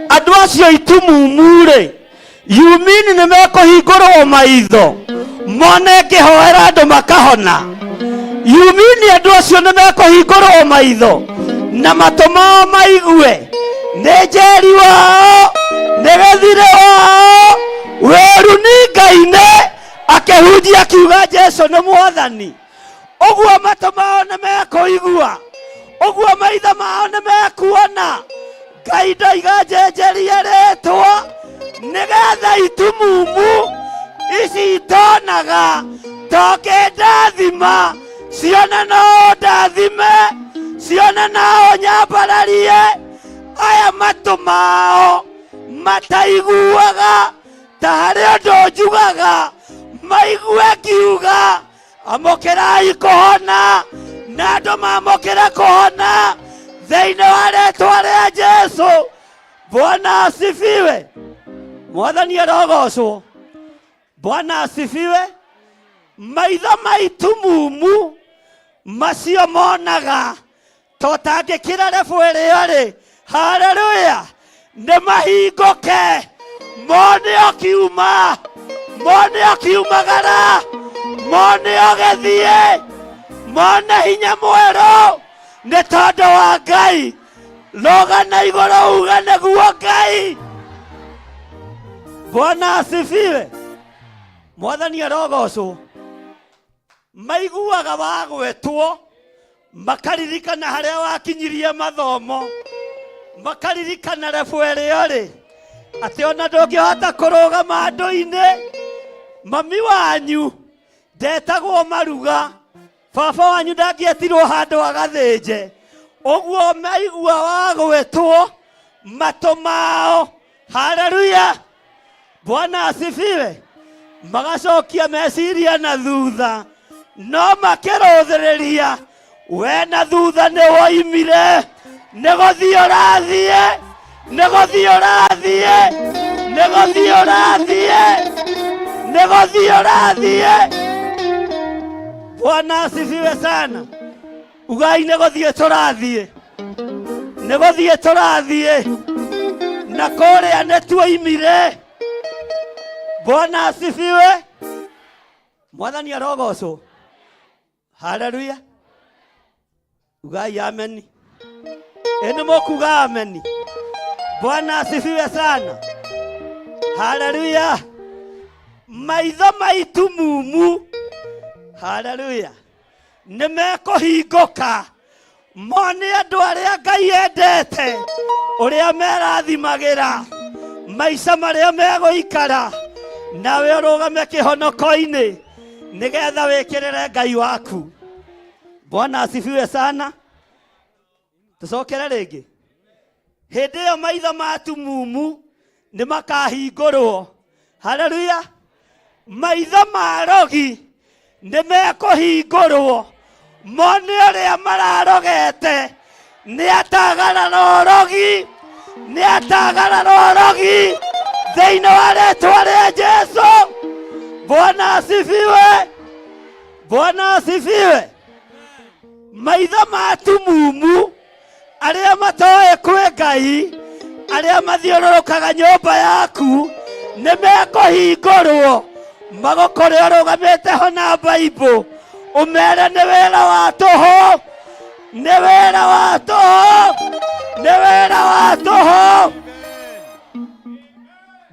Andũ acio itumumu-rĩ, yumini nĩ mekũhingũrwo maitho mone ngĩhoera andũ makahona. Yumini andũ acio nĩ mekũhingũrwo maitho na matũ mao maigue nĩ njeri wao, nĩ gĩthirĩ wao, wĩru nĩ Ngai-inĩ akĩhunjia akiuga Jesu nĩ Mwathani. Ũguo matũ mao nĩ mekũigua, ũguo maitho mao nĩ mekuona. Ngai ndoiga njenjerie rĩtwa nĩgetha itumumu ici itonaga tokĩndathima cione no ndathime, cione no nyambararie. Aya matũ mao mataiguaga. Ta harĩ ũndũ njugaga maigue ngiuga amũkĩrai kũhona, na andũ mamũkĩre kũhona thĩinĩ wa rĩtwa rĩa Jesu. Bwana asifiwe. Mwathani arogocwo. Bwana asifiwe. Maitho maitu mumu macio monaga tũtangĩkĩra rebu ĩrĩa rĩ, haleluya, nĩ mahingũke, mone ũkiuma, mone ũkiumagara, mone ũgĩthiĩ, mone hinya mwerũ nĩ tondũ wa Ngai. Rũga na igũrũ uga nĩguo Ngai. Bwana asifiwe. Mwathani arogocwo. Maiguaga wagwetwo makaririkana harĩa wakinyirie mathomo, makaririkana rebu ĩrĩa ũrĩ, atĩ ona ndũngĩhota kũrũgama andũ-inĩ. Mami wanyu ndetagwo maruga, baba wanyu ndangĩetirwo handũ agathĩnje. Ũguo maigua wagwetwo matũ mao, haleluya, Bwana asifiwe, magacokia meciria na thutha, no makĩrũthĩrĩria we na thutha nĩ woimire, nĩ gũthiĩ ũrathiĩ, nĩ gũthiĩ ũrathiĩ, nĩ gũthiĩ ũrathiĩ, nĩ gũthiĩ ũrathiĩ. Bwana asifiwe sana. Ugai nĩ gũthiĩ tũrathiĩ, nĩ gũthiĩ tũrathiĩ, na kũrĩa nĩ tuoimire. Bwana asifiwe. Mwathani arogocwo. Haleluya. Ugai ameni. Ĩ nĩ mũkuga ameni. Bwana asifiwe sana. Haleluya. Maitho maitu mumu, haleluya, nĩ mekũhingũka mone andũ arĩa Ngai endete ũrĩa merathimagĩra maica marĩa megũikara, nawe ũrũgame kĩhonoko-inĩ nĩgetha wĩkĩrĩre Ngai waku. Bwana asifiwe sana. Tũcokere rĩngĩ. Hĩndĩ ĩyo maitho ma tumumu nĩ makahingũrwo. Haleluya. Maitho ma rogi nĩ mekũhingũrwo mone ũrĩa mararogete nĩ atagarara ũrogi, nĩ atagarara ũrogi thĩinĩ wa rĩtwa rĩa Jesu. Bwana asifiwe. Bwana asifiwe. Maitho ma tumumu arĩa matoĩ kwĩ Ngai, arĩa mathiũrũrũkaga nyũmba yaku, nĩ mekũhingũrwo magũkore ũrũgamĩte ho na Baibũ, ũmere nĩ wĩra wa tũhũ, nĩ wĩra wa tũhũ, nĩ wĩra wa tũhũ.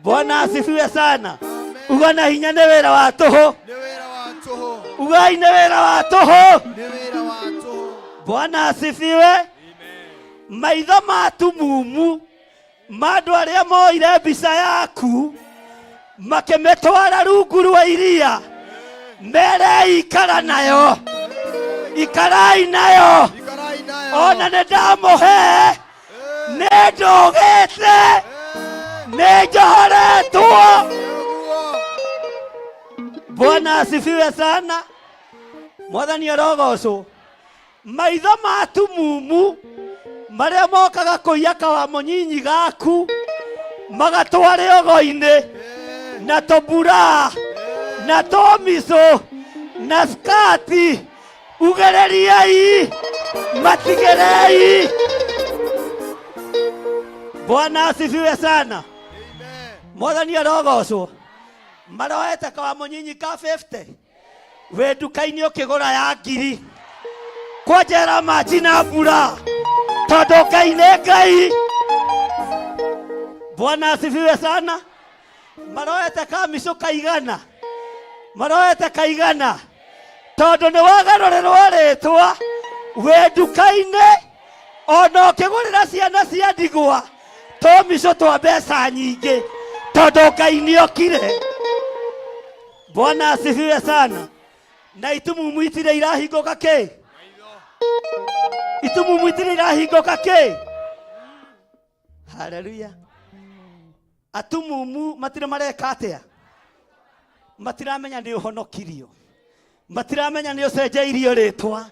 Bwana asifiwe sana. Uga na hinya nĩ wĩra wa tũhũ. Nĩ wĩra wa tũhũ. Ugai nĩ wĩra wa tũhũ. Nĩ wĩra wa tũhũ. Bwana asifiwe. Maitho ma tumumu ma andũ arĩa moire mbica yaku makĩmĩtwara rungu rwa iria, mere ikara nayo, ikarai nayo, Ikarai nayo. ona nĩ ndamũhe, nĩ ndũgĩte, nĩ njohoretwo. Bwana asifiwe sana. Mwathani arogocwo. Maitho ma tumumu marĩa mokaga kũiya kawamũnyinyi gaku magatware ogo-inĩ na tũmbura na tũmicũ na skati, ugereriai, matigĩrei. Bwana asifiwe sana. Mwathani arogocwo. Maroete kawamũnyinyi ka 50 wĩ nduka-inĩ ũkĩgũra ya ngiri, kwanjera maji na mbura, tondũ Ngai nĩ Ngai. Bwana asifiwe sana. Maroete kamicũ kaigana, maroete kaigana, tondũ nĩ wagarũrĩrwo rĩtwa wĩ nduka-inĩ, ona ũkĩgũrĩra ciana cia ndigwa tũmicũ twa mbeca nyingĩ, tondũ Ngai nĩ okire. Bwana asifiwe sana. Na itumumu itirĩ irahingũka kĩ? Itumumu itirĩ irahingũka kĩ? Haleluya. Atumumu matirĩ mareka atĩa? Matiramenya nĩ ũhonokirio, matiramenya nĩ ũcenjeirio rĩtwa,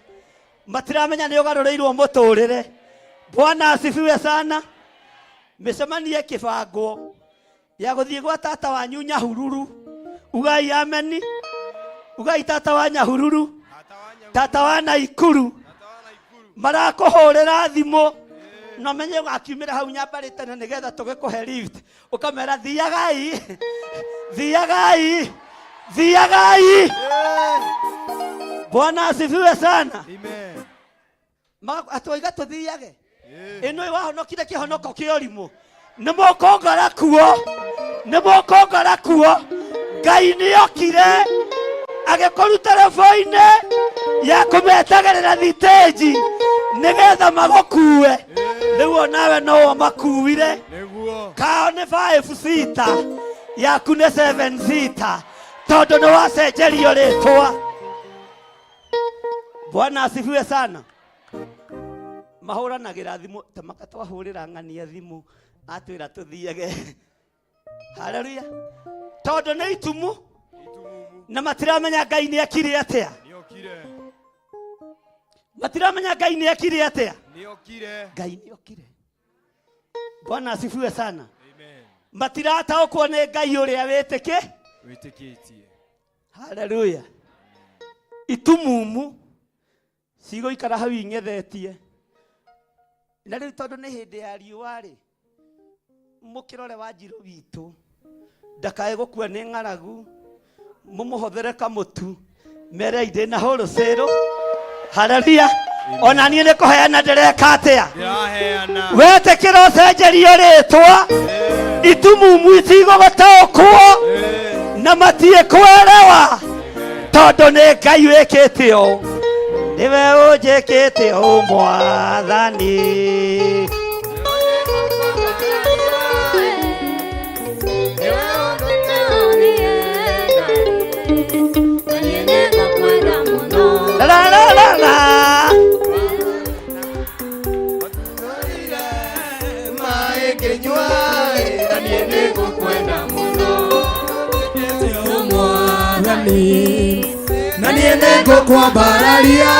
matiramenya nĩ ũgarũrĩirwo mũtũrĩre. Bwana asifiwe sana. Mĩcemanio ĩkĩbangwo ya gũthiĩ gwa tata wanyu Nyahururu, ugai ameni, ugai tata wa Nyahururu, tata wa Naikuru, marakũhũrĩra thimũ no menye ũgakiumĩra hau nyambarĩ tene nĩgetha tũgĩkũhe lift, ũkamera thiagai, thiagai, thiagai. Bwana asifiwe sana. Amen. Atwaiga tũthiage ĩno ĩ wahonokire kĩhonoko kĩa ũrimũ, nĩ mũkũngora kuo, nĩ mũkũngora kuo. Ngai nĩokire agĩkũruta rebo-inĩ ya kũmetagĩrĩra thitĩnji nĩgetha magũkue, rĩu onawe no ũmakuire. Nĩguo. Kao nĩ 5 sita, yaku nĩ 7 sita, tondũ nĩ wacenjerio rĩtwa. Bwana asifiwe sana. Mahũranagĩra thimũ ta makatwahũrĩra ng'ania thimũ atwĩra tũthiage. Haleluya. Tondũ nĩ itumu na matiramenya Ngai nĩ ekire atĩa. Nĩokire. Matiramenya Ngai nĩ ekire atĩa. Nĩokire. Ngai nĩ okire. Bwana asifiwe sana. Amen. Matirataũkwo nĩ Ngai ũrĩa wĩtĩkĩ. Wĩtĩkĩtie. Haleluya. Itumumu cigũikara hau ing'ethetie. Na rĩu tondũ nĩ hĩndĩ ya riũa rĩ, mũkĩrore wa njirũ witũ ndakae gũkua nĩ ng'aragu, mũmũhothere kamũtu, merei ndĩna hũrũcĩrũ. Haleluya. Ona niĩ nĩ kũheana ndĩreka atĩa? Ndĩraheana. Wetĩkĩra ũcenjerio rĩtwa, itumumu itigũgũtaũkwo na matiĩkwerewa, tondũ nĩ Ngai wĩkĩte ũũ, nĩwe ũnjĩkĩte ũũ Mwathani. La la la la la. Maĩ ngĩnyua, na niĩ nĩngũkwenda mũno. Na niĩ nĩngũkwambararia,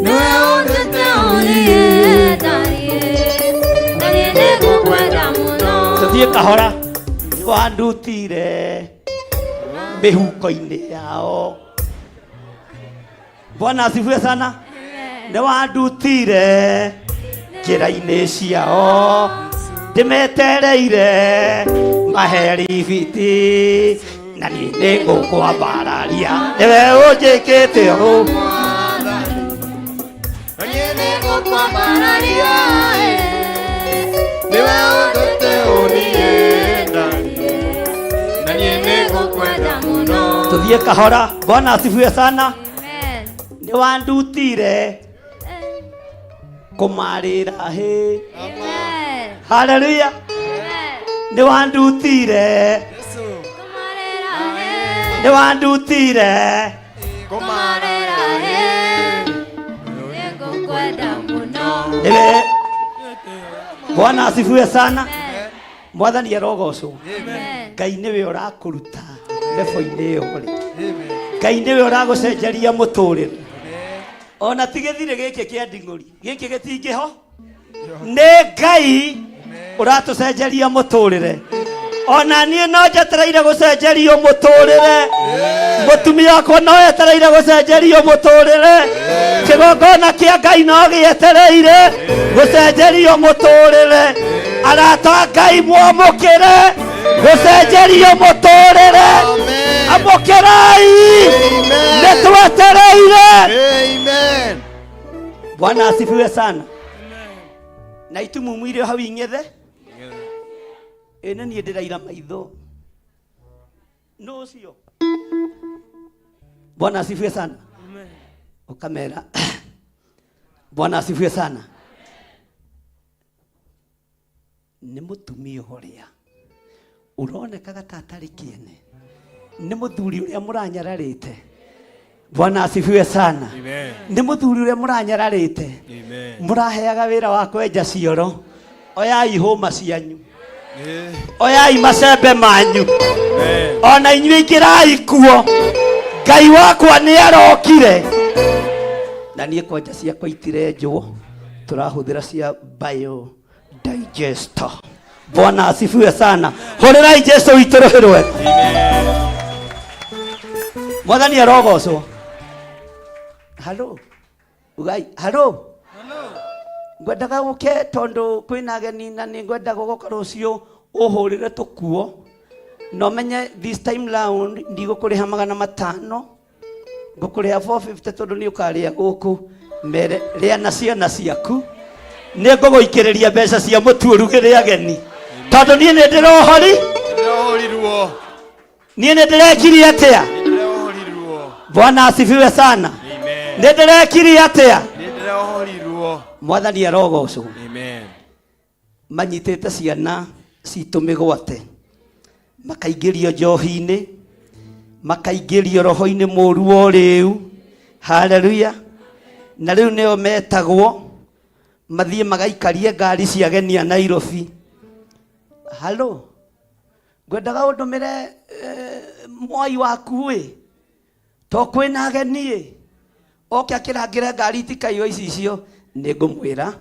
nĩwe ũndĩte Tũthiĩ kahora. Wandutire mĩhuko-inĩ yao. Bwana asifiwe sana. Nĩ wandutire njĩra-inĩ ciao, ndĩmetereire maheribiti, na niĩ nĩngũkwambararia, nĩwe ũnjĩkĩte ũũ. Na niĩ nĩngũkwambararia, nĩwe ũndĩte ũniĩ, na niĩ nĩngũkwenda mũno. Tũthiĩ kahora. Bwana asifiwe sana. Nĩ wandutire kũmarĩra hĩ. Haleluya. Nĩ wandutire, nĩ wandutire nĩwe. Bwana asifiwe sana. Mwathani arogocwo. Ngai nĩwe ũrakũruta lebo-inĩ ĩyo rĩ, Ngai nĩwe ũragũcenjeria mũtũrĩre. Ona ti gĩthirĩ gĩkĩ kĩa nding'ũri, gĩkĩ gĩtingĩho, nĩ Ngai ũratũcenjeria mũtũrĩre. Ona niĩ no njetereire gũcenjerio mũtũrĩre, mũtumia wakwa no etereire gũcenjerio mũtũrĩre, kĩgongona kĩa Ngai no gĩetereire gũcenjerio mũtũrĩre. Arata a Ngai mwamũkĩre gũcenjerio mũtũrĩre, amũkĩrai, nĩ twetereire. Amen. Bwana asifiwe sana. Na itumumu irĩ hau ing'ethe ĩ nĩ niĩ ndĩraira maitho nũ ũcio. Bwana asifiwe sana. Ũkamera Bwana asifiwe sana. Nĩ mũtumia ũrĩa ũronekaga ta atarĩ kĩene, nĩ mũthuri ũrĩa mũranyararĩte. Bwana asifiwe sana. Amen. Nĩ mũthuri ũrĩa mũranyararĩte, Amen. mũraheaga wĩra wa kwenja cioro, oyai hũma cianyu. Oyai macembe manyu ona inyuĩ ingĩrai kuo. Ngai wakwa nĩ arokire na niĩ kwanja ciakwa itirenjwo, tũrahũthĩra cia bio digester. Bwana asifiwe sana. Hũrĩrai Jesu witũ rũhĩ rwega. Mwathani arogocwo. Halo ugai halo, ngwendaga ũke tondũ kwĩna ageni na nĩ ngwenda gũgoka rũciũ ũhũrĩre tũkuo na ũmenye this time round ndigũkũrĩha 500, ngũkũrĩha 450 tondũ nĩ ũkarĩa gũkũ mere rĩa na ciana ciaku. Nĩ ngũgũikĩrĩria mbeca cia mũtu ũrugĩre ageni tondũ niĩ nĩ ndĩrohori. Ndĩrohorirwo. Niĩ nĩ ndĩrekirie atĩa? Ndĩrohorirwo. Bwana asifiwe sana. Amen. Nĩ ndĩrekirie atĩa? Nĩ ndĩrohorirwo. Mwathani arogocwo. Amen. Manyitĩte ciana citũ mĩgwate, makaingĩrio njohi-inĩ, makaingĩrio roho-inĩ mũru wa ũrĩu. Haleluya. Na rĩu nĩo metagwo mathiĩ magaikarie ngari cia ageni a Nairobi. Halo, ngwendaga ũndũmĩre mwai waku ĩ, to kwĩna ageni ĩ, oke akĩrangĩre ngari itikaiywo ici icio. Nĩ ngũmwĩra,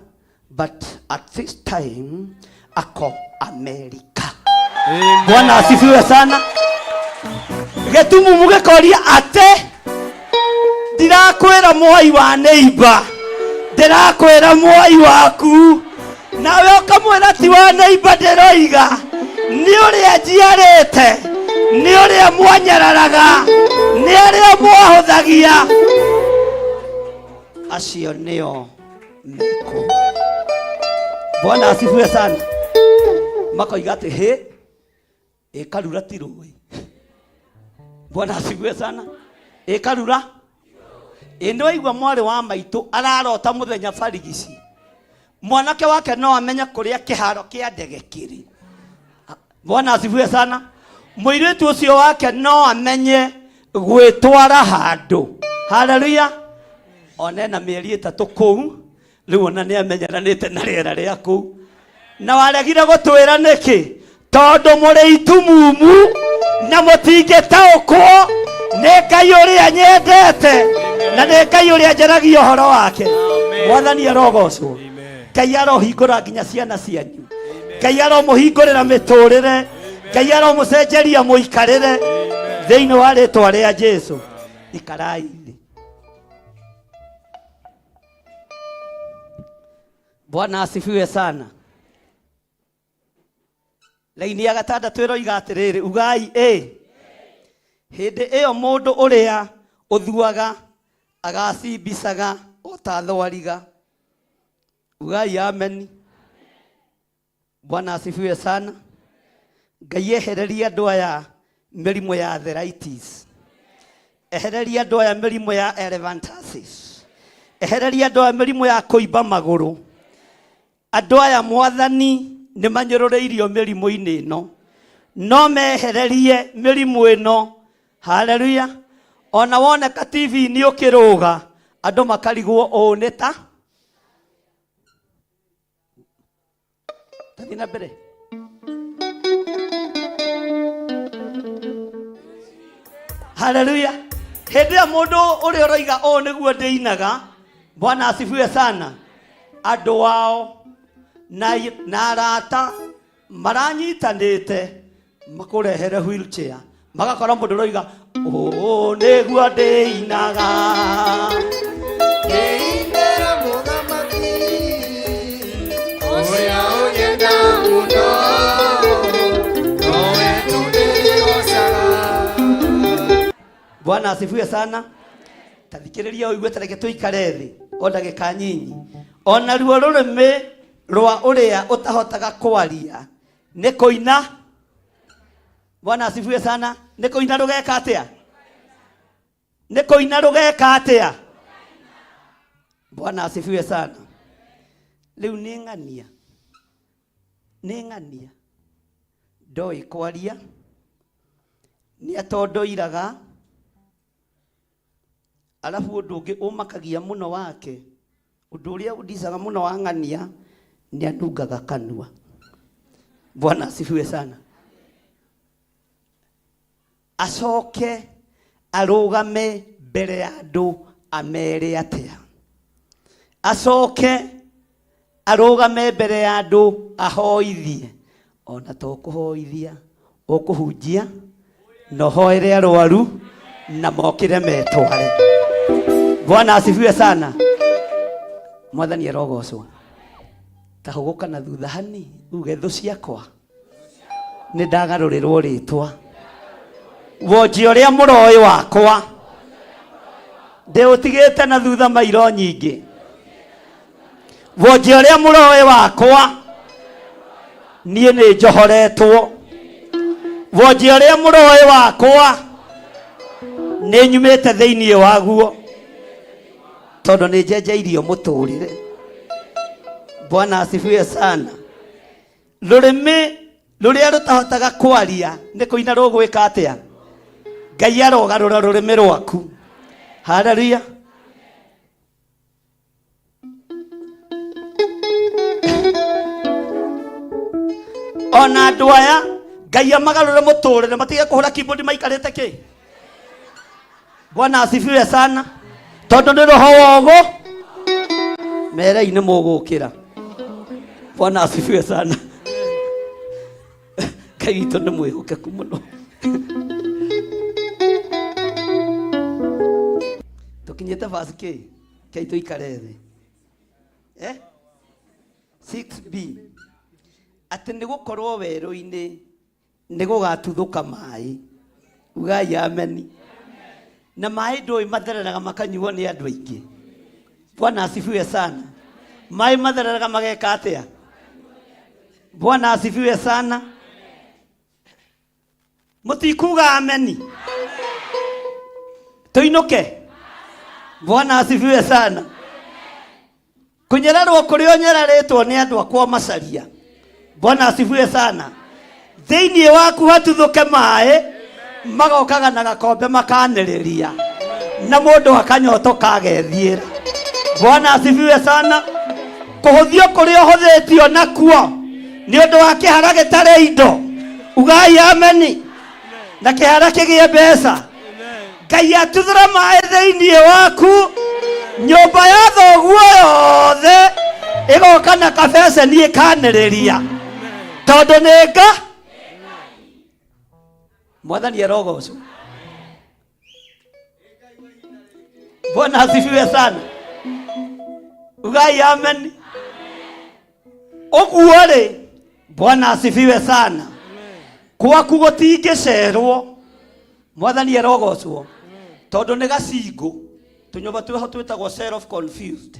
but at this time ako Amerika. Bwana asifiwe sana. Gĩtumumu gĩkoria atĩ ndirakwĩra mwai wa neighbor, ndĩrakwĩra mwai waku, nawe ũkamwĩra ti wa neighbor ndĩroiga, nĩ ũrĩa njiarĩte, nĩ ũrĩa mwanyararaga, nĩ arĩa mwahũthagia, acio nĩo meko. Bwana asifiwe sana. Makoiga atĩ hĩ ĩkarura ti rũĩ. Bwana asifiwe sana. Ĩkarura ĩ nĩ waigua mwarĩ wa maitũ ararota mũthenya barigici, mwanake wake no amenye kũrĩa kĩharo kĩa ndege kĩrĩ. Bwana asifiwe sana. Mũirĩtu ũcio wake no amenye gwĩtwara handũ. Haleluya. Ona ena mĩeri 3 kũu rĩu, ona nĩ amenyeranĩte na rĩera rĩa kũu. Na waregire gũtwĩra nĩkĩ? Tondũ mũrĩ itumumu na mũtingĩtaũkwo nĩ Ngai ũrĩa nyendete na nĩ Ngai ũrĩa njaragia ũhoro wake. Mwathani arogocwo. Ngai arohingũra nginya ciana cianyu. Ngai aromũhingũrĩra mĩtũrĩre. Ngai aromũcenjeria mũikarĩre thĩinĩ wa rĩtwa rĩa Jesu. Ikarai thĩ. Bwana asifiwe sana. Raini ya gatandatũ ĩroiga atĩrĩrĩ, ugai ĩ hĩndĩ ĩyo mũndũ ũrĩa ũthuaga agacimbicaga o ta thwariga. Ugai ameni. Bwana asifiwe sana. Ngai ehererie andũ aya mĩrimũ ya arthritis, ehererie andũ aya mĩrimũ ya elephantiasis, ehererie andũ aya mĩrimũ ya kũimba magũrũ. Andũ aya Mwathani nĩ manyũrũrĩirio mĩrimũ-inĩ ĩno, no mehererie mĩrimũ ĩno. Haleluya. Ona woneka TV-inĩ ũkĩrũga, andũ makarigwo ũũ nĩ ta tathiĩ na mbere. Haleluya. Hĩndĩ ĩyo mũndũ ũrĩa ũroiga ũũ nĩguo ndĩinaga. Bwana asifiwe sana. Andũ ao na arata maranyitanĩte makũrehere wheelchair, magakora mũndũ ũroiga ũũ nĩguo ndĩinaga. Ngĩinĩra mũthamaki ũrĩa ũnyenda mũno, nowe tu ndĩgocaga. Bwana asifiwe sana. Tathikĩrĩria ũigue, ta reke tũikare thĩ o ndagĩka nyinyi. Ona ruo rũrĩmĩ rwa ũrĩa ũtahotaga kwaria nĩ kũina. Bwana asifiwe sana. Nĩ kũina rũgeka atĩa? Nĩ kũina rũgeka atĩa? Bwana asifiwe sana. Rĩu nĩ ng'ania, nĩ ng'ania ndoĩ kwaria, nĩ atondoiraga. Arabu ũndũ ũngĩ ũmakagia mũno wake, ũndũ ũrĩa ũndicaga mũno wa ng'ania, nĩ anungaga kanua. Bwana asifiwe sana. Acoke arũgame mbere ya andũ amere atĩa? Acoke arũgame mbere ya andũ ahoithie. Ona to kũhoithia, ũkũhunjia na ũhoere arwaru na mokĩre metware. Bwana asifiwe sana. Mwathani arogocwo. Ta hũgũka na thutha hani uge thũ ciakwa nĩ ndagarũrĩrwo rĩtwa. Wonji ũrĩa mũroĩ wakwa ndĩũtigĩte na thutha mairo nyingĩ. Wonji ũrĩa mũroĩ wakwa niĩ nĩ njohoretwo. Wonji ũrĩa mũroĩ wakwa nĩ nyumĩte thĩinĩ waguo tondũ nĩ njenjeirio mũtũrĩre. Bwana asifiwe sana. Rũrĩmĩ rũrĩa rũtahotaga kwaria nĩ kũina rũgwĩka atĩa? Ngai arogarũra rũrĩmĩ rwaku. Haleluya. Ona andũ aya Ngai amagarũre mũtũrĩre matige kũhũra keyboard maikarĩte kĩ. Bwana asifiwe sana. Tondũ nĩ roho wogo merei nĩ mũgũkĩra. Bwana asifiwe sana. Ngai witũ nĩ mwĩhokeku mũno. Tũkinyĩte verse kĩ? Kei tũikare thĩ. Eh? 6b. Atĩ nĩ gũkorwo werũ-inĩ nĩ gũgatuthũka maĩ. Ugai ameni. Na maĩ ndũĩ mathereraga makanyuo nĩ andũ aingĩ. Bwana asifiwe sana. Maĩ mathereraga mageka atĩa? Bwana asifiwe sana. Mũtikuga ameni. Tũinũke. Bwana asifiwe sana. Kũnyararwo kũrĩa ũnyararĩtwo nĩ andũ akwa macaria. Bwana asifiwe sana. Thĩinĩ waku hatuthũke maĩ magokaga na gakombe makanĩrĩria na mũndũ akanyotoka agethiĩra. Bwana asifiwe sana. Kũhũthio kũrĩa ũhũthĩtio nakuo nĩ ũndũ wa kĩhara gĩtarĩ indo. Ugai ameni. Na kĩhara kĩgĩe mbeca. Ngai atuthũra maĩ thĩinĩ waku nyũmba ya thoguo yothe ĩgoka na kabeceni ĩkanĩrĩria tondũ nĩ nga Mwathani arogocwo. Bwana asifiwe sana. Ugai amen. Ũguo rĩ, Bwana asifiwe sana. Gwaku gũtingĩcerwo. Mwathani arogocwo. Tondũ nĩ gacingũ. Tũnyũmba twĩho twĩtagwo self confused.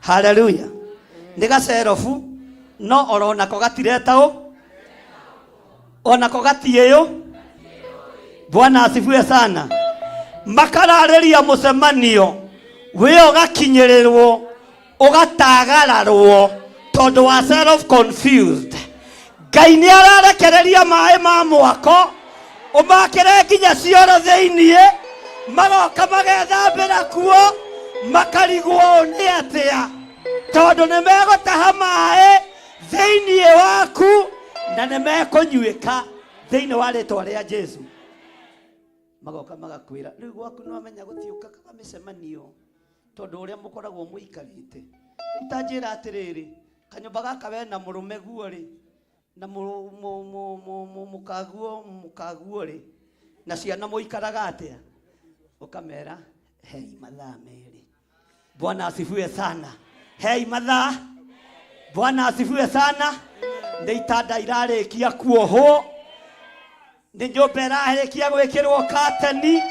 Haleluya. Nĩ gacerobu no oronako gatireta ũ onako gatiĩyũ. Bwana asifiwe sana. Makararĩria mũcemanio wĩ ũgakinyĩrĩrwo ũgatagararwo tondũ wa self confused. Ngai nĩ ararekereria maĩ ma mwako ũmakĩre nginya cioro thĩiniĩ magoka magethambĩra kuo makarigwo ũũ nĩ atĩa tondũ nĩ megũtaha maĩ thĩiniĩ waku na nĩ mekũnyuĩka thĩinĩ wa rĩtwa rĩa Jesu. Magoka magakwĩra rĩu gwaku nĩwamenya gũtiũkaga mĩcemanio tondũ ũrĩa mũkoragwo mũikarĩte. Rĩu ta njĩra atĩrĩrĩ, kanyũmba gaka we na mũrũme guo rĩ na mũkaguo mũkaguo rĩ na ciana mũikaraga atĩa? Ũkamera hei mathaa merĩ. Bwana asifiwe sana. Hei mathaa. Bwana asifiwe sana. Nĩ itanda irarĩkia kuohwo, nĩ nyũmba ĩrarĩkia gwĩkĩrwo kateni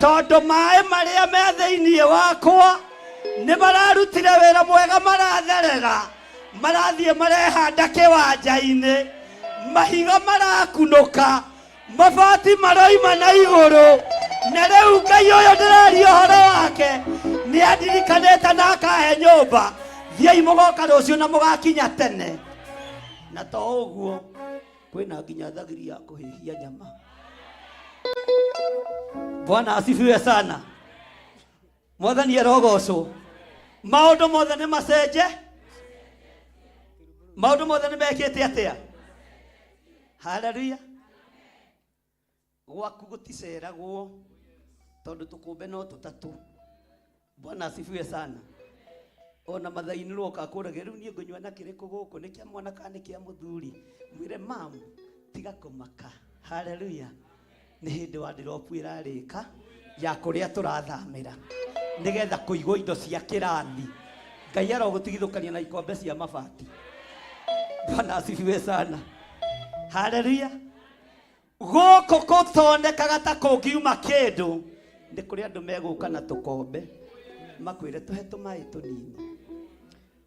tondũ maĩ marĩa me thĩinĩ wakwa nĩ mararutire wĩra mwega, maratherera marathiĩ marehanda kĩwanja-inĩ, mahiga marakunũka, mabati maroima na igũrũ, na rĩu Ngai ũyũ ndĩraria ũhoro wake nĩ andirikanĩte na akahe nyũmba. Thiĩi mũgoka rũciũ na mũgakinya tene. Na to ũguo kwĩna nginya thagiri ya kũhĩhia nyama. Bwana asifiwe sana. Mwathani arogocwo. Maũndũ mothe nĩ macenje, maũndũ mothe nĩ mekĩte atĩa? Haleluya. Gwaku gũticeragwo tondũ tũkũmbe no tũtatũ. Bwana asifiwe sana. Ona mathainĩ rwoka akũragia rĩu niĩ ngũnyua na kĩrĩkũ gũkũ, nĩ kĩa mwana kana nĩ kĩa mũthuri? Mwĩre mamu, tiga kũmaka. Haleluya. Nĩ hĩndĩ wardrobe ĩrarĩka ya kũrĩa tũrathamĩra nĩgetha kũigwo indo cia kĩrathi. Ngai arogũtigithũkania na ikombe cia mabati. Bwana asifiwe sana. Haleluya. Gũkũ gũtonekaga ta kũngiuma kĩndũ, nĩ kũrĩ andũ megũka na tũkombe makwĩre tũhe tũmaĩ tũnini,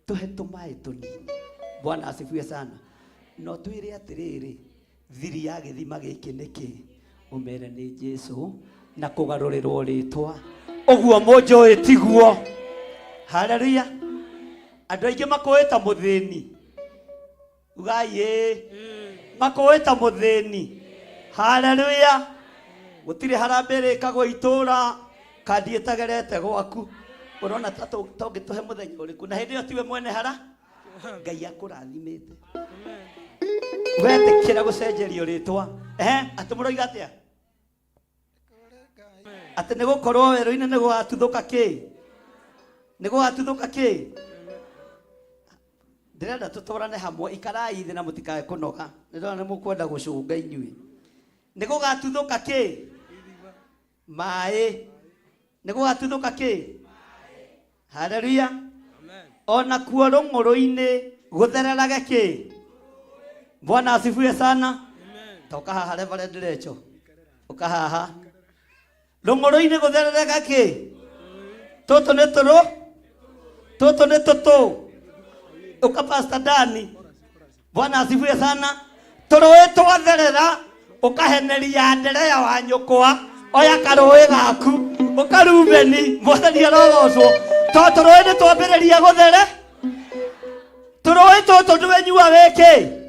tũhe tũmaĩ tũnini. Bwana asifiwe sana. No twĩre atĩrĩrĩ, thiri ya gĩthima gĩkĩ nĩ kĩ? Ũmere nĩ Jesu na kũgarũrĩrwo rĩtwa ũguo mũnjũĩ tiguo. Haleluya. Andũ aingĩ makũĩ ta mũthĩni, ugai ĩĩ, makũĩ ta mũthĩni. Haleluya. Gũtirĩ harambĩ ĩrĩkagwo itũra kandi ĩtagerete gwaku. Ũrona ta tũngĩtũhe mũthenya ũrĩkũ? Na hĩndĩ ĩyo tiwe mwene hara, Ngai akũrathimĩte wetĩkĩra gũcenjerio rĩtwa. Ehe, atĩ mũroiga atĩa? Atĩ nĩ gũkorwo werũ-inĩ nĩ gũgatuthũka kĩ? Nĩ gũgatuthũka kĩ? Ndĩrenda tũtwarane hamwe, ikarai thĩ na mũtikae kũnoga. Nĩ ndona nĩ mũkwenda gũcũnga inyuĩ. Nĩ gũgatuthũka kĩ? Maĩ. Nĩ gũgatuthũka kĩ? Haleluya. Ona kuo rũng'ũrũ-inĩ gũthererage kĩ? Bwana asifiwe sana. Toka haha Reverend Rachel, ũka haha. Rũng'ũrũ-inĩ gũthererega kĩ? Tũtũ nĩ tũrũ, tũtũ nĩ tũtũ. Ũka Pastor Dani. Bwana asifiwe sana. Tũrũĩ twatherera ũkaheneria Anderea wa nyũkwa, oya karũĩ gaku ũkarubeni. Mwathani arogocwo. To tũrũĩ nĩ twambĩrĩria gũthere. Tũrũĩ tũtũ ndwenyua wĩkĩ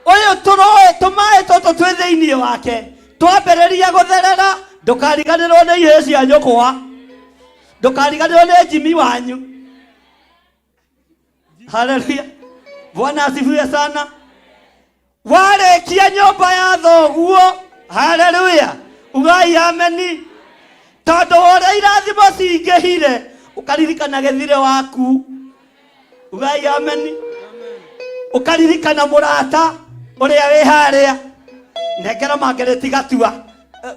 ũyũ, tũrũĩ tũmaĩ tũtũ twĩ thĩinĩ wake twambĩrĩria gũtherera. Ndũkariganĩrwo nĩ ihĩĩ cia nyũkwa, ndũkariganĩrwo nĩ Jimi wanyu. Haleluya. Bwana asifiwe sana. Warĩkia nyũmba ya thoguo, haleluya, ugai ameni. Tondũ ũrĩa irathimo cingĩhire, ũkaririkana gĩthire waku, ugai ameni. Ũkaririkana mũrata ũrĩa wĩ harĩa nengera Margaret Gatua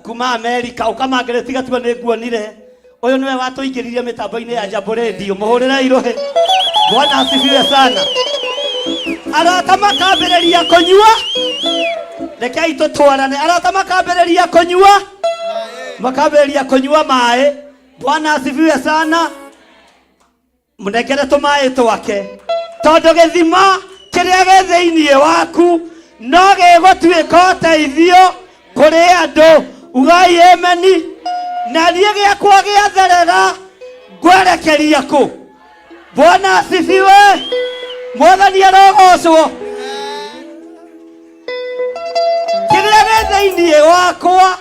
kuma Amerika. Ũka Margaret Gatua, nĩ nguonire. Ũyũ nĩwe watũingĩririe mĩtambo-inĩ ya Jambo Radio. Mũhũrĩre irũhĩ. Bwana asifiwe sana. Arata makambĩrĩria kũnyua, rekei tũtwarane. Arata makambĩrĩria kũnyua, makambĩrĩria kũnyua maĩ. Bwana asifiwe sana. Mũnengere tũmaĩ twake, tondũ gĩthima kĩrĩa gĩ thĩinĩ waku no gĩgũtuĩka ũteithio kũrĩ andũ. Ugai ameni. Na niĩ gĩakwa gĩatherera ngwerekeria kũ? Bwana asifiwe. Mwathani arogocwo. Kĩrĩa gĩ thĩinĩ wakwa,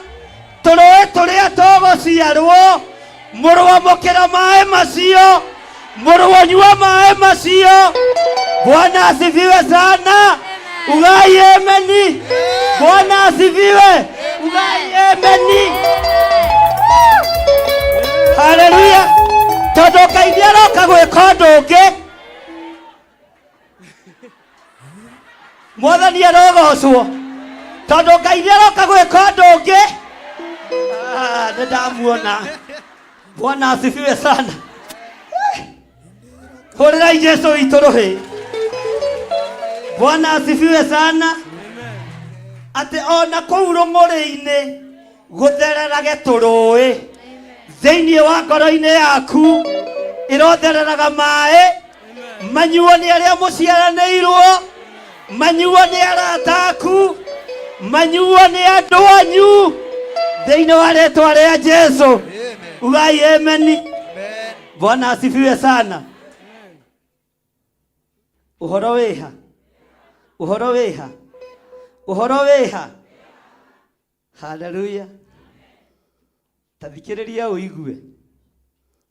tũrũĩ tũrĩa tũgũciarwo, mũrwamũkĩra maĩ macio, mũrwanyua maĩ macio. Bwana asifiwe sana. Ugai ameni. Bwana asifiwe. Ugai ameni. Haleluya. Tondũ Ngai nĩ aroka gwĩka ũndũ ũngĩ. Mwathani arogocwo. Tondũ Ngai nĩ aroka gwĩka ũndũ ũngĩ. Ah, nĩ ndamuona. Bwana asifiwe sana. Hũrĩrai Jesu witũ rũhĩ. Bwana asifiwe sana. Atĩ ona kũu rũng'ũrĩ-inĩ gũthererage tũrũĩ, thĩinĩ wa ngoro-inĩ yaku ĩrothereraga maĩ, manyuo nĩ arĩa mũciaranĩirwo, manyuo nĩ arata aku, manyuo nĩ andũ anyu, thĩinĩ wa rĩtwa rĩa Jesu. Ugai ameni. Bwana asifiwe sana. Ũhoro wĩha? Ũhoro wĩha? Ũhoro wĩha? Haleluya. Ta thikĩrĩria ũigue.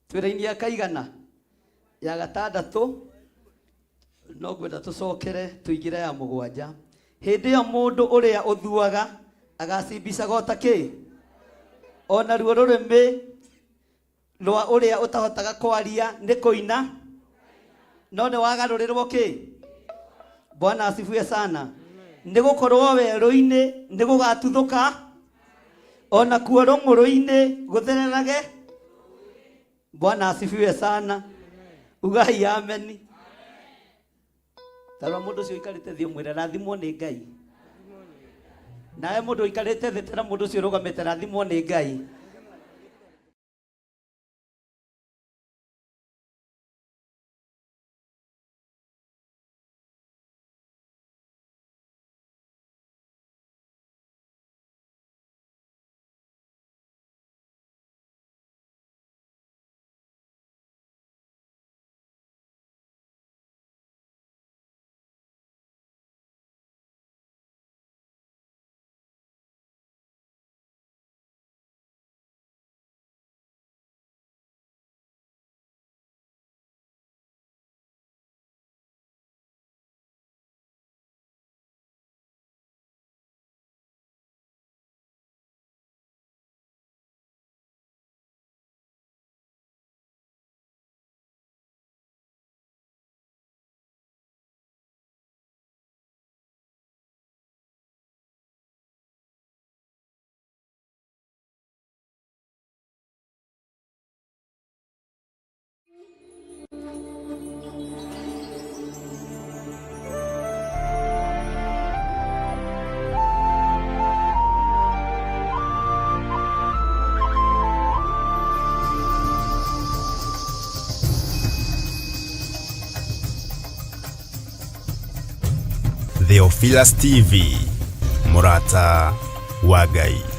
Twĩra-inĩ akaigana ya gatandatũ, no ngwenda tũcokere tũingĩre ya mũgwanja. Hĩndĩ ĩyo mũndũ ũrĩa ũthuaga agacimbicaga o ta kĩ, o naruo rũrĩmĩ rwa ũrĩa ũtahotaga kwaria nĩ kũina, no nĩ wagarũrĩrwo kĩ. Bwana asifiwe sana. Nĩ gũkorwo werũ-inĩ nĩ gũgatuthũka, o nakuo rũng'ũrũ-inĩ gũthererage. Bwana asifiwe sana. Ugai ameni. Tarora mũndũ ũcio ũikarĩte thĩ ũmwĩre rathimwo nĩ Ngai. Nawe mũndũ ũikarĩte thĩ tera mũndũ ũcio ũrũgamĩte rathimwo nĩ Ngai. Theophilus TV, mũrata wa Ngai.